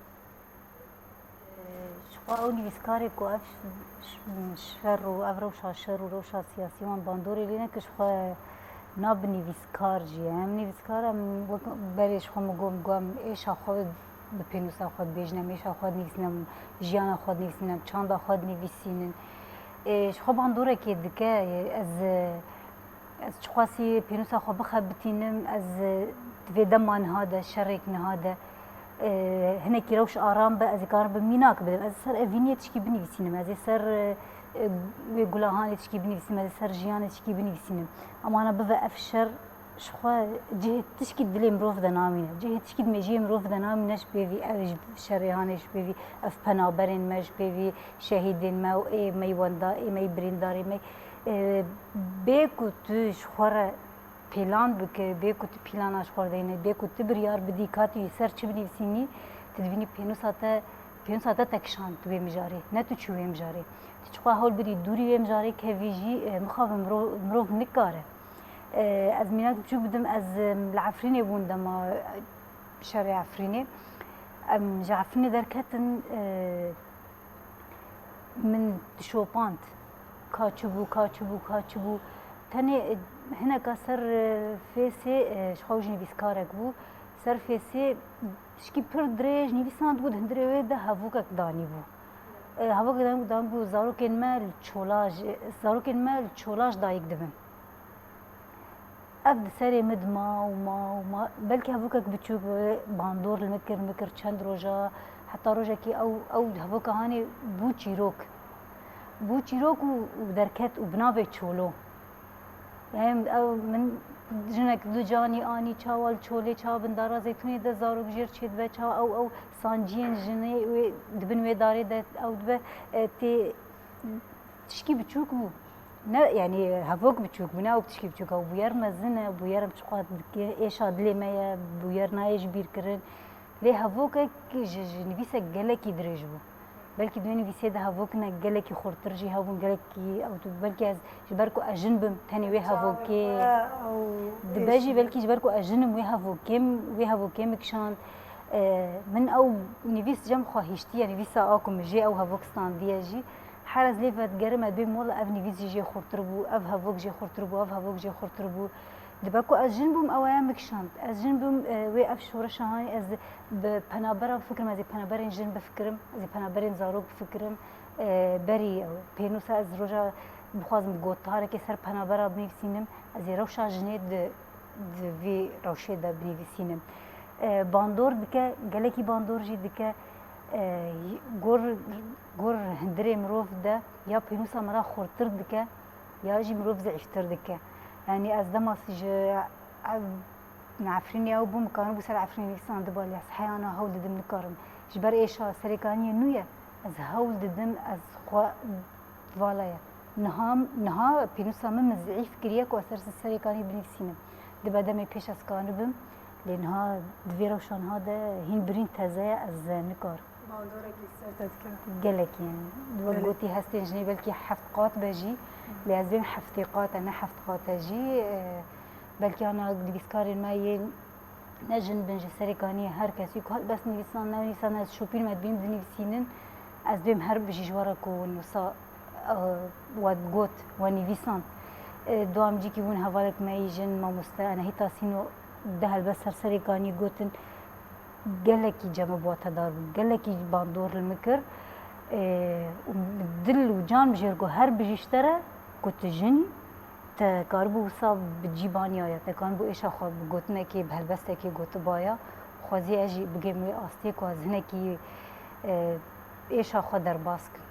Ji xwe ew nivîskarê ku ev ş- ş- şer û ev rewşa şer û rewşa siyasî wan bandorê lê neke ji xwe na bi nivîskar jî ye. Em nivîskar em wek berê ji xwe min got, min got em êşa xwe bi pênûsa xwe dibêjin, em êşa xwe dinivîsînin, em jiyana xwe dinivîsînin, em çanda xwe dinivîsînin. Ê, ji xwe bandorekê dike, ez, ez çiqasî pênûsa xwe bixebitînim, ez di vê dema niha de, şerêk niha de, e, hinekî rewş aram be, ez ê karim bi mînak bidim. Ez ser evîniyê tişkî binivîsînim, ez ê ser, e, e, wê gulahanê tişkî binivîsînim, ez ê ser jiyanê tişkî binivîsînim. Ama ana bive ev şer ji xwe cihê tişkî dilê mirov de namîne. Cihê tişkî di mêjiyê mirov de namîne, ji pêvî ev ji şerê hanê, ji pêvî ev penaberên me, ji pêvî şehîdên me û ê me yî wenda, ê me yî birîndarê me. E, bê ku tu ji xwe re pîlan bike, bê ku tu pîlana ji xwe re deyne, bê ku tu biryar bidî ka tu yê ser çi binivîsînî, tu dibînî pênûsa te, pênûsa te te kişand wê mijarê, ne tu çû wê mijarê. Tu çiqas hewl bidî dûrî wê mijarê kevî jî, e, mixabin mirov, mirov nikare. E, ez mînak biçûk bidim, ez, e, li Efrînê bûn dema şerê Efrînê. Em ji Efrînê derketin, e, min dişopand. Ka çi bû, ka çi bû, ka çi bû. Tenê, e, hineka ser, e, fêsê, e, ji xwe jî nivîskarek bû. Ser fêsê tişkî pir dirêj nivîsandibû, di hundirê wê de hevokek danîbû. E, hevokek danîbû, danîbû zarokên me li çolaj, zarokên me li çolaj dayik dibin. Ev di serê min dima û ma û ma, belkî hevokek biçûk, bandor li min kir, min kir çend roja, heta rojekî ew, ew hevoka hanê bû çîrok. Bû çîrok û, û derket û bi navê Çolo. Em, ew min jinek du canî anî, çawa li Çolê, çawa bin dara zeytûnê de zarok jêr çêdibe, çawa ew, ew sanciyên jinê wê, di bin wê darê de ew dibe, e, tê tişkî biçûk bû. Ne, yanî hevok biçûk bû, ne ew tişkî biçûk, ew bûyer mezin e, bûyer em çiqas dike, êşa dilê me ye, bûyer nayê ji bîr kirin. Lê hevokek ji, ji nivîsek gelekî dirêj bû. Belkî di wê nivîsê de hevokine gelekî xurtir jî hebûn, gelekî ew tu, belkî ez ji ber ku ez jin bim, tenê wê hevokê dibe jî, belkî ji ber ku ez jin im, wê hevokê, wê hevokê min kişand. E, min ew nivîs cem xwe hiştiye, nivîsa a ku min jê ew hevok standiye jî. Her ez lê vedigerim, ez dibêm wela ev nivîs jî jê xurtir bû, ev hevok jê xurtir bû, ev hevok jê xurtir bû. Dibe ku ez jin bûm, ew aya min kişand. Ez jin bûm, e, wê ev şoreşa hanê ez bi penabera bifikirim, ez ê penaberên jin bifikirim, ez ê penaberên zarok bifikirim. E, berî pênûsa ez roja bixwazim gotarekê ser penabera binivîsînim, ez ê rewşa jinê di, di vî rewşê de binivîsînim. E, bandor dike, gelekî bandor jî dike. E, gor, gor hundirê mirov de ya pênûsa me re xurtir dike, ya jî mirov zîîftir dike. Yanî ez dema ji ev Efrînê ew bûm, karin bû ser Efrînê nivîsandibû, lê ez heyana hewl didim nikarim. Ji ber êşa Serêkaniyê nû ye, ez hewl didim, ez xwe vala ye. Niha, niha pênûsa min, min zîîf kiriye ku ez ser Serêkaniyê binivîsînim. Dibe demê pêş ez karibim, lê niha di vê rewşa niha de hîn birîn teze ye, ez nikarim. Bandorekî li ser te dike. Gelekî, yanî. Wek gotî, hestên jinê belkî heft qat be jî, lê ez dibêm heftê qat e, ne heft qat e jî. E, belkî ana nivîskarên me yên ne jin bin, ji Serêkaniyê her kesî ku hat bes nivîsan, ne nivîsan, ez şopînim, ez dibêm dinivîsînin, ez dibêm her bijî ji we re ku win wisa, e, we got, we nivîsand. E, dua min cîkî bûn hevalek me yî jin, mamoste Enehîta Sîno, di helbest ser Serêkaniyê gotin, gelekî cem û batedar bû, gelekî bandor li min kir. Ê, û dil û can bijêr ku her bijî ji te re ku tu jin î, te karibû wisa bi cî baniyaya, te karibû êşa xwe bi gotinekê, bi helbestekê gotibaya. Xwezî ez jî bigêm wê astê ku ez hinekî, e, êşa xwe derbas kim.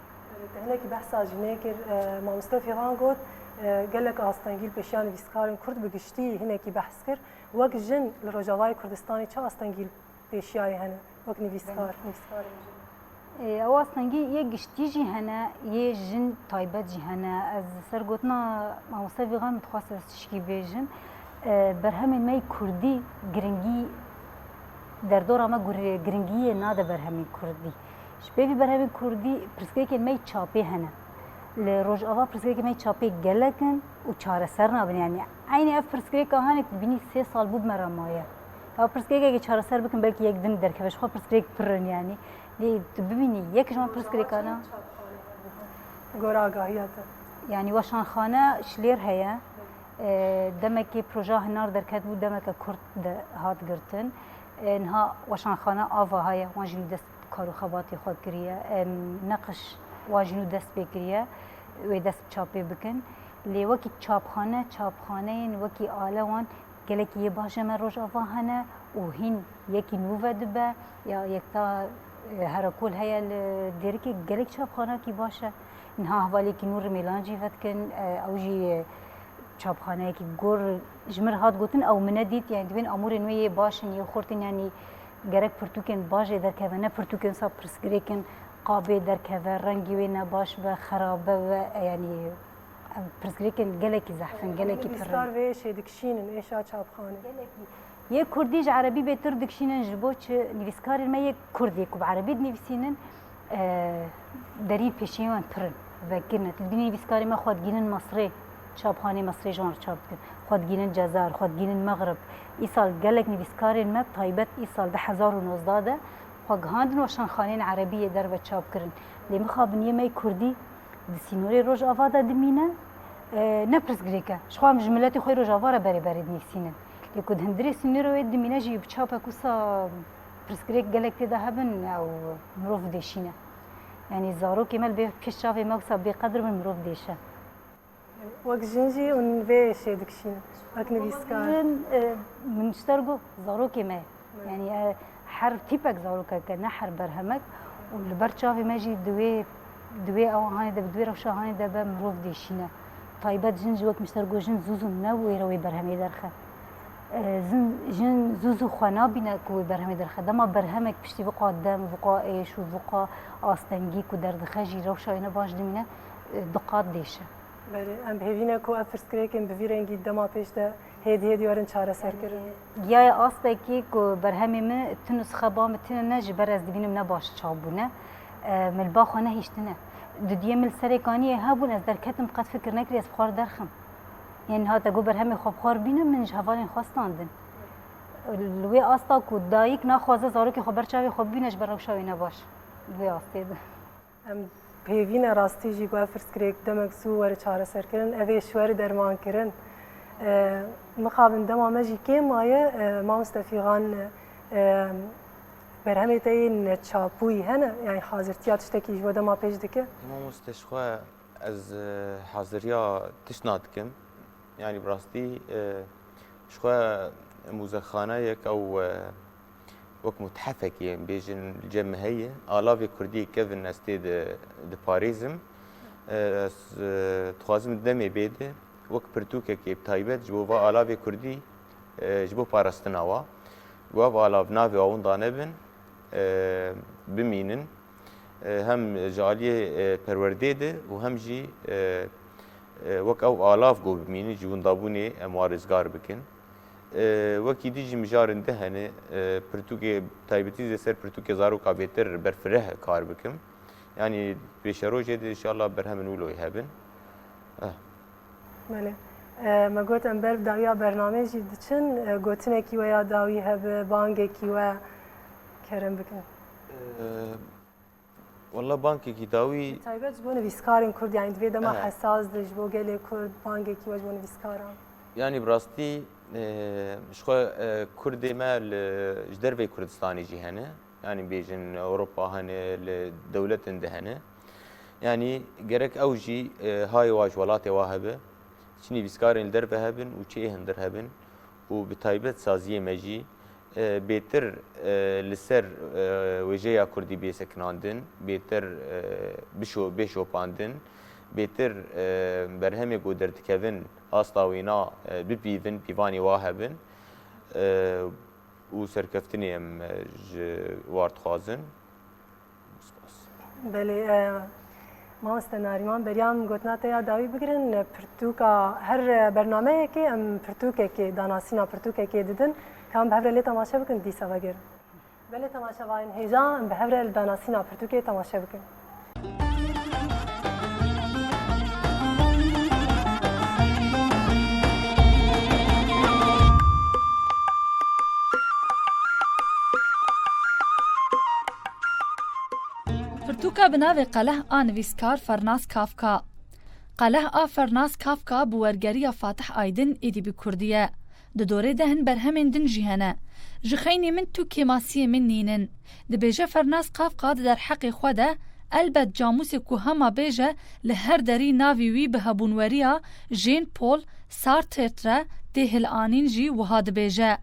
Te hinekî behsa jinê kir, e, mamoste Fîran got, e, gelek astengî li pêşiya nivîskarên kurd bi giştî hinekî behs kir. Wek jin li Rojavayê Kurdistanê çi astengî li pêşiyayê hene wek nivîskar, nivîskarên jin? Ê, ew astengî yê giştî jî hene, yê jin taybet jî hene. Ez li ser gotina mamoste Vîgan min dixwest ez tişkî bêjim. Ê, berhemên me yê kurdî giringî Derdora me gur-, giringiyê nade berhemên kurdî. Ji pêvî berhemên kurdî pirsgirêkên me yê çapê hene. Li Rojava pirsgirêkên me yê çapê gelek in û çareser nabin. Yanî eynî ev pirsgirêka hanê tu dibînî sê sal bû bi me re maye. Ew pirsgirêkekê çareser bikin belkî yek din derkeve. Ji xwe pirsgirêk pir in yanî. Lê tu bibînî yek ji wan pirsgirêkana. Gora agahiya te. Yanî weşanxane ji lêr heye. E, demekê proja hinar derket bû, demeke kurt de hat girtin. E, niha weşanxane ava heye, wan jî nû dest bi kar û xebatê xwe kiriye. Em, neqiş wan jî nû dest pê kiriye, wê dest bi çapê bikin. Lê wekî çapxane, çapxaneyên wekî Alewan gelekî yê baş e me Rojava hene û hîn yekî nû ve dibe ya yekta, e, herekol heye li Dêrikê, gelek çapxanekî baş e. Niha hevalekî nû Rimêlan jî vedikin, e, ew jî, e, çapxaneyekî gor ji min re hat gotin, ew min nedît, yanî divên amûrên wê yê baş in, yê xurt in, yanî gerek pirtûkên baş jê derkeve, ne pirtûkên wisa pirsgirêk in, qabê derkeve, rengî wê ne baş be, xerabe be, e, yanî ev pirsgirêkên gelekî zehf in, gelekî pir in. Nivîskar vê êşê dikişînin, êşa çapxanê. Yê kurdî ji erebî bêtir dikişînin, ji bo çi nivîskarên me yê kurd yê ku bi erebî dinivîsînin, e, deriyên pêşiyên wan pir in, vekirine. Tu dibînî nivîskarê me xwe digînin Misrê, çapxanê Misrê ji wan re çap dikin. Xwe digînin Cezayir, xwe digînin Mexrib. Îsal gelek nivîskarên me, taybet îsal du hezar û nozdeh de, xwe gihandin weşanxaneyên erebî yê derve çap kirin. Lê mixabin yê me yê kurdî di sînorê Rojava de dimîne, e, ne pirsgirêk e. Ji xwe em ji miletê xwe yê Rojava re berê berê dinivîsînin. Lê ku di hundirê sînorê wê dimîne jî bi çapek wisa pirsgirêk gelek tê de hebin, ew mirov dêşîne. Yanî zarokê me li bê pêş çavê me wisa bêqedir bin, mirov dêşe. Wek jin jî hûn vê êşê dikişînin, wek nivîskar. Jin, e, min ji te re got, zarokê me ye. Yanî, e, her tîpek zarokek e, ne her berhemek. Û li ber çavê me jî di wê, di wê ewa hanê de, di wê rewşa hanê de be mirov dêşîne. Taybet jin jî wek min ji te re got, jin zû zû ne wê re wê berhemê derxe. E, zin, jin zû zû xwe nabîne ku wê berhemê derxe. Dema berhemek piştî viqa dem, viqa êş û viqa astengî ku derdixe jî rewşa wê ne baş dimîne, e, du qat dêşe. Belê, em bi hêvî ne ku ev pirsgirêkên bi vî rengî dema pêş de hêdî hêdî werin çareserkirin. Giyaya astekî ku berhemê min tune sixe ba min tune ne, ji ber ez dibînim ne baş çap bûne. E, min li ba xwe nehiştine. Dudiyê min li serê kaniyê hebûn, ez derketim, qet fikir nekirî ez bi xwe re derxim. Yanî hate got berhemê xwe bi xwe re bîne, min ji hevalên xwe standin. Li wê asta ku dayik naxwaze zarokê xwe ber çavê xwe bibîne ji ber rewşa wê ne baş. Li wê astê de. Em pêvî ne rastî jî ku ev pirsgirêk demek zû were çareserkirin, ev ê ji we re dermankirin. E, mixabin dema me jî kêm maye, e, mamoste Fîxan, e, berhemê te yên çapûyî hene, yanî hazirtiya tiştekî ji bo dema pêş dike? Mamoste, ji xwe ez, e, haziriya tişt nadikim. Yanî bi rastî, e, ji xwe mûzexaneyek ew, e, wek muthefekê em bêjin li cem me heye. Alavê kurdî kevin ez tê di, diparêzim. E, ez, e, dixwazim di demê bê de wek pirtûkekê bi taybet ji bo va alavê kurdî, e, ji bo parastina wa. Û ev alav navê wa winda nebin, e, bimînin. E, hem ji aliyê, e, perwerdê de û hem jî, e, e, wek ew alav ku bimînin ji windabûnê em wa rizgar bikin. E, wekî dî jî mijarên din hene, e, pirtûkê taybetî ez ê ser pirtûkê zaroka bêtir berfireh kar bikim. Yanî pêşerojê de înşallah berhemên wilo yê hebin. Eh. Belê. E, me got em ber dawiya bernameyê jî diçin, e, gotinekî we ya dawî hebe, bangekî we kerem bikin. E, Walla bankekî dawî. Bi taybet ji bo nivîskarên kurd, yanî di vê dema Evet. hesas de ji bo gelê kurd, bangekî we ji bo nivîskaran. Yanî bi rastî, e, ji xwe, e, kurdê me li, ji derveyî Kurdistanê jî hene. Yanî bêjin Ewropa hene, li dewletên de hene. Yanî gerek ew jî, e, hayê wa ji welatê wa hebe, çi nivîskarên li derve hebin û çi ê hundir hebin û bi taybet saziyê me jî, e, bêtir, e, li ser, e, wêjeya kurdî bê sekinandin, bêtir, e, bişo-, bê şopandin, bêtir, e, berhemê ku derdikevin asta wêna, e, bipîvin, pîvanê wa hebin, e, û serkeftinê em, e, ji war dixwazin. Spas. Belê, e, mamoste Narîman, beriya em gotina te ya dawî bigirin, pirtûka her bernameyekê em pirtûkekê, danasîna pirtûkekê didin. Ka em bi hev re lê temaşe bikin, dîsa vegerin. Belê temaşevanên hêja, em bi hev re li danasîna pirtûkê temaşe bikin. Pirtûka bi navê Qeleh a nivîskar Fernas Kafka. Qeleh a Fernas Kafka bi wergeriya Fatih Aydin êdî bi kurdî ye. Di dorê de hin berhemên din jî hene. Ji xeynî min tu kêmasiyê min nînin. Dibêje Fernas Kafka di derheqê xwe de, elbet camûsê ku hema bêje li her derî navî wî bi hebûnweriya Jean Paul Sartre re tê hilanîn jî wiha dibêje.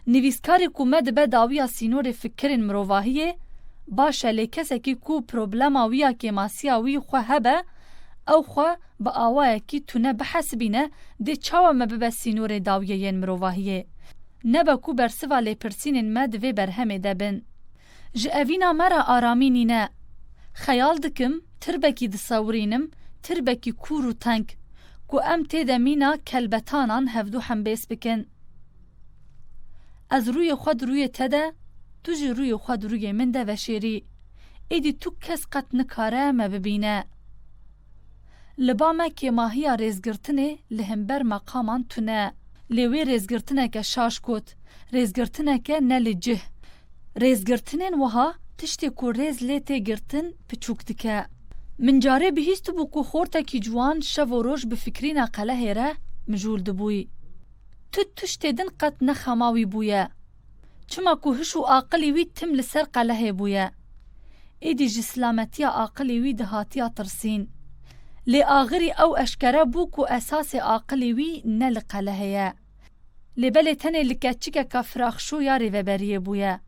Nivîskarê ku me dibe dawiya sînorê fikirên mirovahiyê, baş e lê kesekî ku problema wî ya kêmasiya wî xwe hebe, ew xwe bi awayekî tune bihesibîne, dê çawa me bibe sînorê dawiyê yên mirovahiyê? Nebe ku bersiva lêpirsînên me di vê berhemê de bin. Ji evîna me re aramî nîne. Xeyal dikim, tirbekî disewirînim, tirbekî kûr û teng, ku em tê de mîna kelbetanan hevdu hembêz bikin. Ez rûyê xwe di rûyê te de, tu jî rûyê xwe di rûyê min de veşêrî. Êdî tu kes qet nikare me bibîne. Li ba me kêmahiya rêzgirtinê li hember meqaman tune. Lê wê rêzgirtineke şaş got, rêzgirtineke ne li cih. Rêzgirtinên wiha tiştê ku rêz lê tê girtin piçûk dike. Min carê bihîstibû ku xortekî ciwan şev û roj bi fikrîna qelehê re mijûl dibûyî. Tu tiştê din qet ne xema wî bûye. Çima ku hiş û aqilî wî tim li ser qelehê bûye. Êdî ji silametiya aqilî wî dihatiya tirsîn. Lê axirî ew eşkere bû ku esasê aqilî wî ne li qelehê ye. Lê belê tenê li keçikeka firaxşû ya rêveberiyê bûye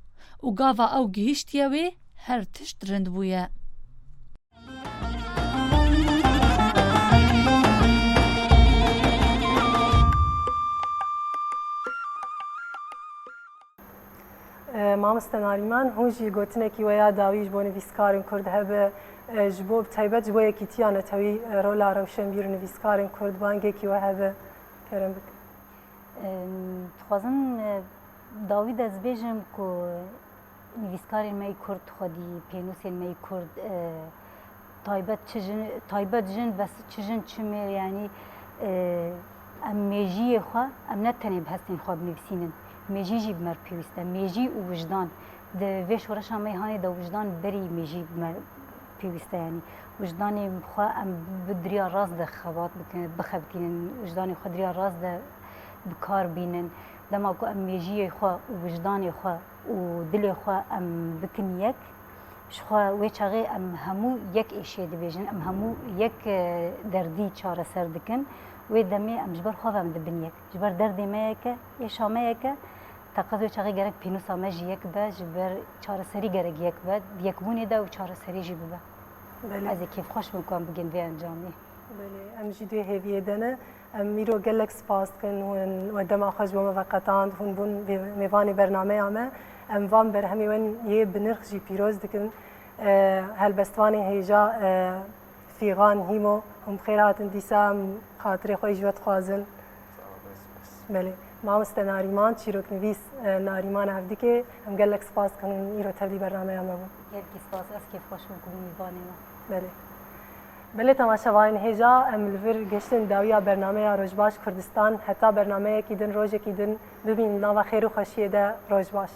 û gava ew gihîştiye wê her tişt rind bûye. E, Mamoste Narîman, hûn jî gotinekî we ya dawî ji bo nivîskarên Kurd hebe, e, ji bo, bi taybet ji bo yekîtiya netewî, e, rola rewşenbîr û nivîskarên Kurd bangekî we hebe, kerem bikin. Em, dixwazim, e, dawî de ez bêjim ku nivîskarên me yî Kurd xwedî, pênûsên me yî Kurd, e, taybet çi jin, taybet jin, bes çi jin çi mêr, yanî, e, em mêjiyê xwe, em ne tenê bi hestên xwe binivîsînin. Mêjî jî bi me re pêwîst e. Mêjî û wijdan. Di vê şoreşa me yê hanê de wijdan berî mêjî bi me pêwîst e, yanî wijdanê xwe em bi di riya rast de xebat bikin, bixebitînin, wijdanê xwe di riya rast de bi kar bînin. Dema ku em mêjiyê xwe û wijdanê xwe û dilê xwe em bikin yek, ji xwe wê çaxê em hemû yek êşê dibêjin, em hemû yek, e, derdî çareser dikin. Wê demê em ji ber xwe ve em dibin yek. Ji ber derdê me yek e, êşa me yek e. Teqez wê çaxê gerek pênûsa me jî yek be, ji ber çareserî gerek yek be, di yekbûnê de ew çareserî jî bibe. Belê. Ez ê kêfxweş bim ku em bigên vê encamê. Belê, em jî di wê hêviyê de ne. Em îro gelek spas dikin, hûn we dema xwe ji bo me veqetand, hûn bûn vê mêvanê bernameya me. Em van berhemê wen yê binirx jî pîroz dikin. E, helbestvanê hêja, e, Fîxan Hîmo, hûn bi xêr hatin dîsa, em xatirê xwe yî ji we dixwazin. Belê. Mamoste Narîman, çîroknivîs, e, Narîman Evdikê, em gelek spas dikin hûn îro tevlî bernameya me bûn. Gelkî spas, ez kêfxweş bûm ku bûm mîvanê we. Belê. Belê temaşevanên hêja, em li vir gihiştin dawiya bernameya Rojbaş Kurdistan, heta bernameyekî din, rojekî din, bimînin nava xêr û xweşiyê de, roj baş.